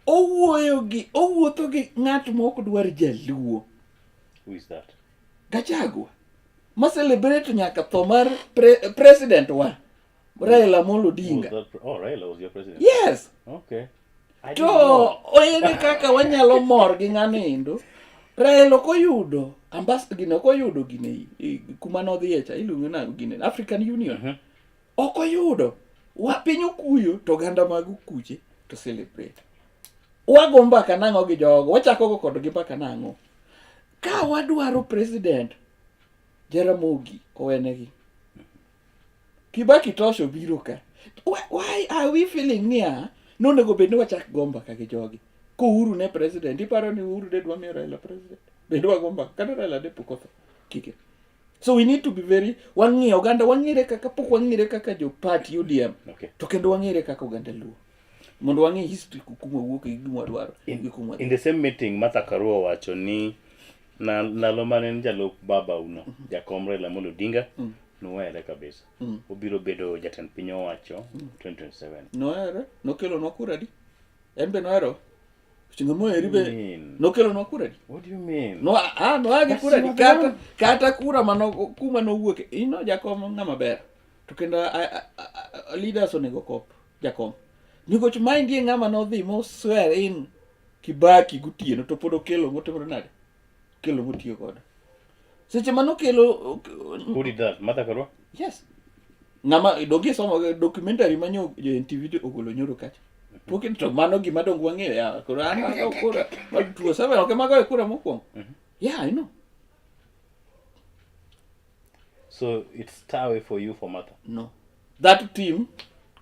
owuoyo gi, owuotho gi ng'at ma ok dwar jaluo. Who is that? Gachagua. Ma celebrate nyaka tho mar president wa. Raila Amolo Odinga. Who was that oh, Raila was your president. Yes. Okay. I To didn't know. ere kaka wanyalo mor gi ng'ano endo? Raila ok oyudo ambas gine ok oyudo gine kuma nodhiye cha iluongo nang'o gine African Union. Ok oyudo. Wa piny okuyo to oganda mag okuche to celebrate. Wago mbaka nang'o gi jogo? Wachako go kodgi mbaka nang'o? Ka wadwaro president Jaramogi owenegi. Kibaki tosho biro ka. Why are we feeling niya nonego bed ni wachak go mbaka gi jogi? Ko Uhuru ne president, iparo ni Uhuru de dwa miyo Raila president? Be dwa go mbaka? Kata Raila de pok otho. Kike. So we need to be very, wang'iyo oganda, wang'ire kaka, pok wang'ire kaka jo party ODM. To kendo wang'ire kaka oganda Luo. Mondo wang'e history kuma wuok gi gima wadwaro, gi kuma In the same meeting, Martha Karua owacho ni ndalo mane en jalup baba uno, jakom Raila Amolo Odinga, nohere kabisa. Obiro bedo jatend piny owacho 2027. Nohere, nokelonwa kura di. En be nohero. Ng'ama oheri be Mean. nokelonwa kura di. What do you mean? No, noa gi That's kura di. your Kata, man. kata kura mano, kuma nowuoke. Ino jakom ng'ama ber. To kendo leaders onego kop jakom. Nikech maendi e ng'ama nodhi mo swear in Kibaki gotieno to pod okelo motimore nade? Okelo motiyo godo. Seche mane okelo, Who did that? Martha Karua? Yes. Ng'ama donge somo documentary manyo jo NTV ogolo nyoro kacha. Pok to mano gima dong wang'eyo ya. Koro an ago kura. Mag tuo seven ok ema goyo kura mokwongo. Yeah, I know. So it's tawe for you for Martha. No. That team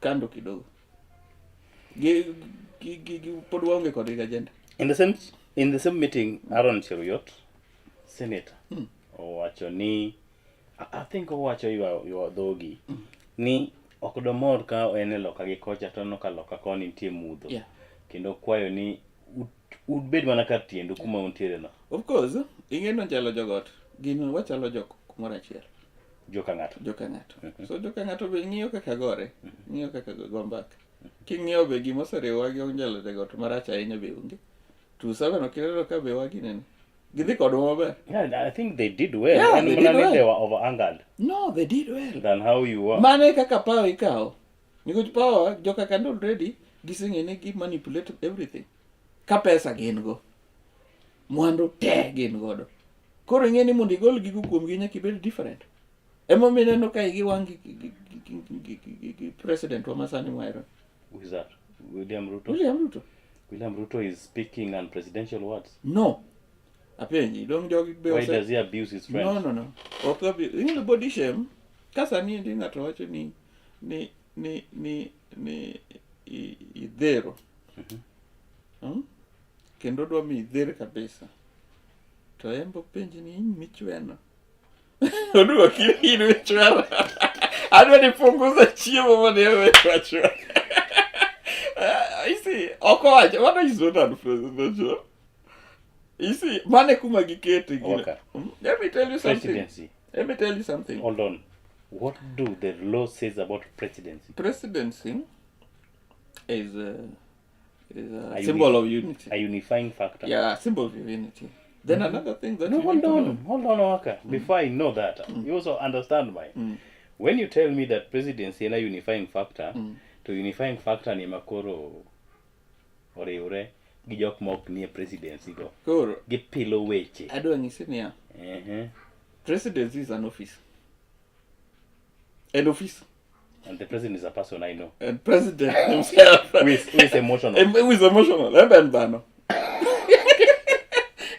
kando kidogo. Gi gi gi, gi pod waonge kodgi agenda. In the same meeting, Aaron Cheruiyot, senator, owacho ni I think owacho ywa dhogi ni ok domor ka en e loka gi kocha to oneno ka loka koni nitie mudho. Kendo kwayo ni ubed mana kar tiendu kuma untiere no. Of course, ing'e ni chalo jogot. Gin wachalo jok kumoro achiel. Joka ng'ato. Joka ng'ato. So joka ng'ato be ng'iyo kaka gore, ng'iyo kaka go mbaka. King'iyo be gima oseriwowa gi Onjelo jogot marach ahinya be onge. To seven ok ineno ka be waginene. Gidhi kodwa maber. Yeah, I think they did well. Yeah, And they did mana ni well. they were over angered. No, they did well. Than how you were. Mano e kaka power ikawo. Nikech power, joka kando already giseng'e ni gi manipulate everything. Ka pesa gin go. Mwandu te gin godo. Koro ing'e ni mondo igol gigo kuomgi nyaka ibed different. Emomiyo ineno ka igi wang' gi president wa masani mwahero. Who is that? William Ruto? William Ruto. William Ruto is speaking unpresidential words. No. Apenji, dong jogi be Why ose- does he abuse his friends? No, no, no. Ok abi, ing'e body shame. Ka sani endi ng'ato wacho ni ni ni ni ni idhero. Kendo dwa mi idher kabisa. To en bo penji ni in michweno. Oduoki in michweno. Adwa ni punguza chiemo mondo iwe wachwe. You see, ok owacho, mano is not unpresidential. You see, mano e kuma gikete gino. Oka. Let me tell you something. Presidency. Let me tell you something. Hold on. What do the law says about presidency? Presidency is a A symbol of unity. A unifying factor. Yeah, symbol of unity. Then another thing that No, you hold need to on, know. hold on, Waka. Before I know that, you also understand why. When you tell me that presidency en a unifying factor, to unifying factor ni makoro oriwre gi jok ma ok nie presidency go. Koro, Gipilo weche. adwa nyisi niya, presidency is an office. An office. And the president is a person I know. And president himself. Who is emotional. And who is emotional. En be en dhano.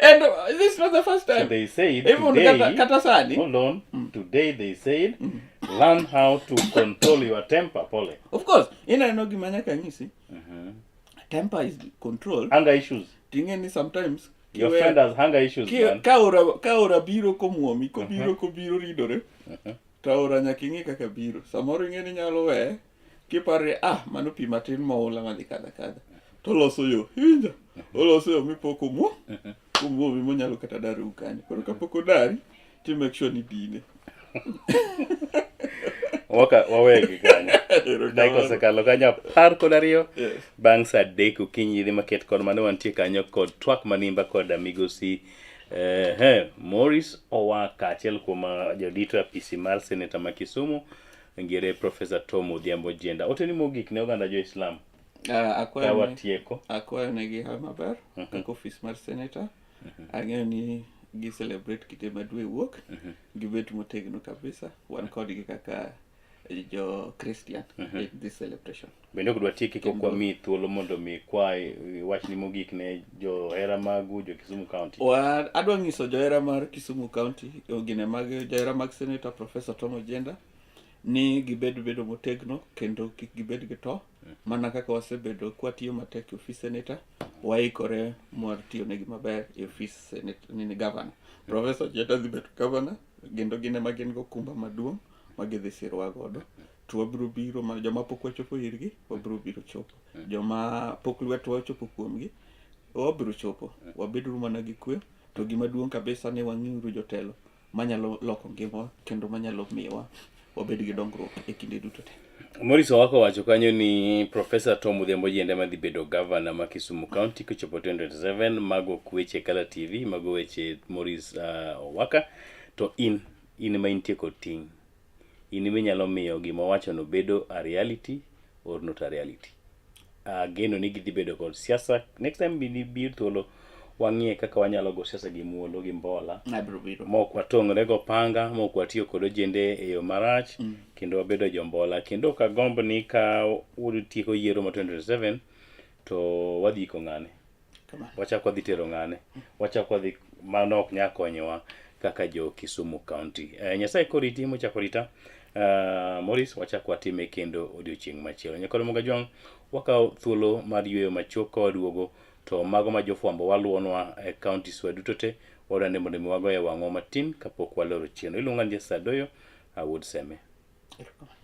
And this is not the first time. So they said Even today, kata sani. Hold on. Today they said, learn how to control your temper, Pole. Of course, ineno gima nyaka nyisi. Temper is control. Anger issues. Ting'e ni sometimes Your kiweyo- friend has hunger issues, man. ka aora biro komuomi, kobiro kobiro ridore, to aora nyaka ing'e kaka biro. Samoro ing'e ni nyalo weye, kiparo ni ah, mano pi matin moula madhi kadha kadha. To oloso yo, iwinjo? Oloso yo mipo komuomi monyalo kata darou kanyo. Koro kapok odari, to make sure ni dine. Waka wawegi kanyo. Erokamano. Dakika osekalo kanyo 12 Yes. bang' saa 3 okinyi dhi maket kod mane wantie kanyo kod twak manimba kod migosi Maurice Owaka, achiel kuom jodito e apisi mar seneta ma Kisumu, ngire Professor Tom Odhiambo Ojienda. Oteni mogik ne oganda jo Islam. Ka watieko. Akwayo negi hawi maber kaka ofis mar seneta. Ang'eyo ni gi celebrate kinde ma dwe wuok, gibet motegno kabisa. Wan kodgi kaka jo Christian in this celebration. Bende ok dwatieki kok wamiyi thuolo mondo mi kwayi wachni mogik ne johera magu jo Kisumu County. Adwa nyiso johera mar Kisumu County, gine mag johera mag Senator Professor Tom Ojienda ni gibed bedo motegno kendo kik gibed gi to. Mana kaka wasebedo kwatiyo matek e ofis senator, waikore mar tiyo negi maber e ofis senator, nini governor. Professor Ojienda dhi bedo governor, kendo gin ema gin gokumba maduong' ma gidhi sirowa godo. To wabiro biro, ma joma pok wachopo irgi, wabiro biro chopo. Joma pok lwetwa ochopo kuomgi, wabiro chopo. Wabeduru mana gi kwe, to gima duong' kabisa ni wang'iuru jotelo manyalo loko ngimawa kendo manyalo miyowa wabed gi dongruok e kinde duto te. Maurice Owaka owacho kanyo ni Professor Tom Odhiambo Ojienda madhi bedo governor ma Kisumu County kochopo 2027. Mago ok weche Kala TV, mago weche Maurice Owaka. To in ma intie kod ting', in minyalo miyo gima owachono bedo a reality or not a reality. Ageno ni gidhi bedo kod siasa. Next time bi thuolo wang'iye kaka wanyalo go siasa gi muolo gi mbola. Abiro biro. Mok watong're go panga, mok watiyo kod ojende e yo marach, kendo wabedo jombola. Kendo ok agomb ni ka utieko yiero ma 2027 to wadhi iko ng'ane. Wachako wadhi tero ng'ane. Wachako wadhi, mano ok nyal konyowa kaka jo Kisumu County. Nyasaye koriti mochako rita. Maurice, wachako watime kendo odiochieng' machielo. Nyakoro Mogajwang', wakawo thuolo mar yueyo machuok ka waduogo, to mago ma jofwambo waluonwa e counties wa duto te, wadwa ni mondo mi wagoye wang'wa matin kapok waloro chenro. Iluonga ni Jesse Adoyo, awuod Seme. Erokamano.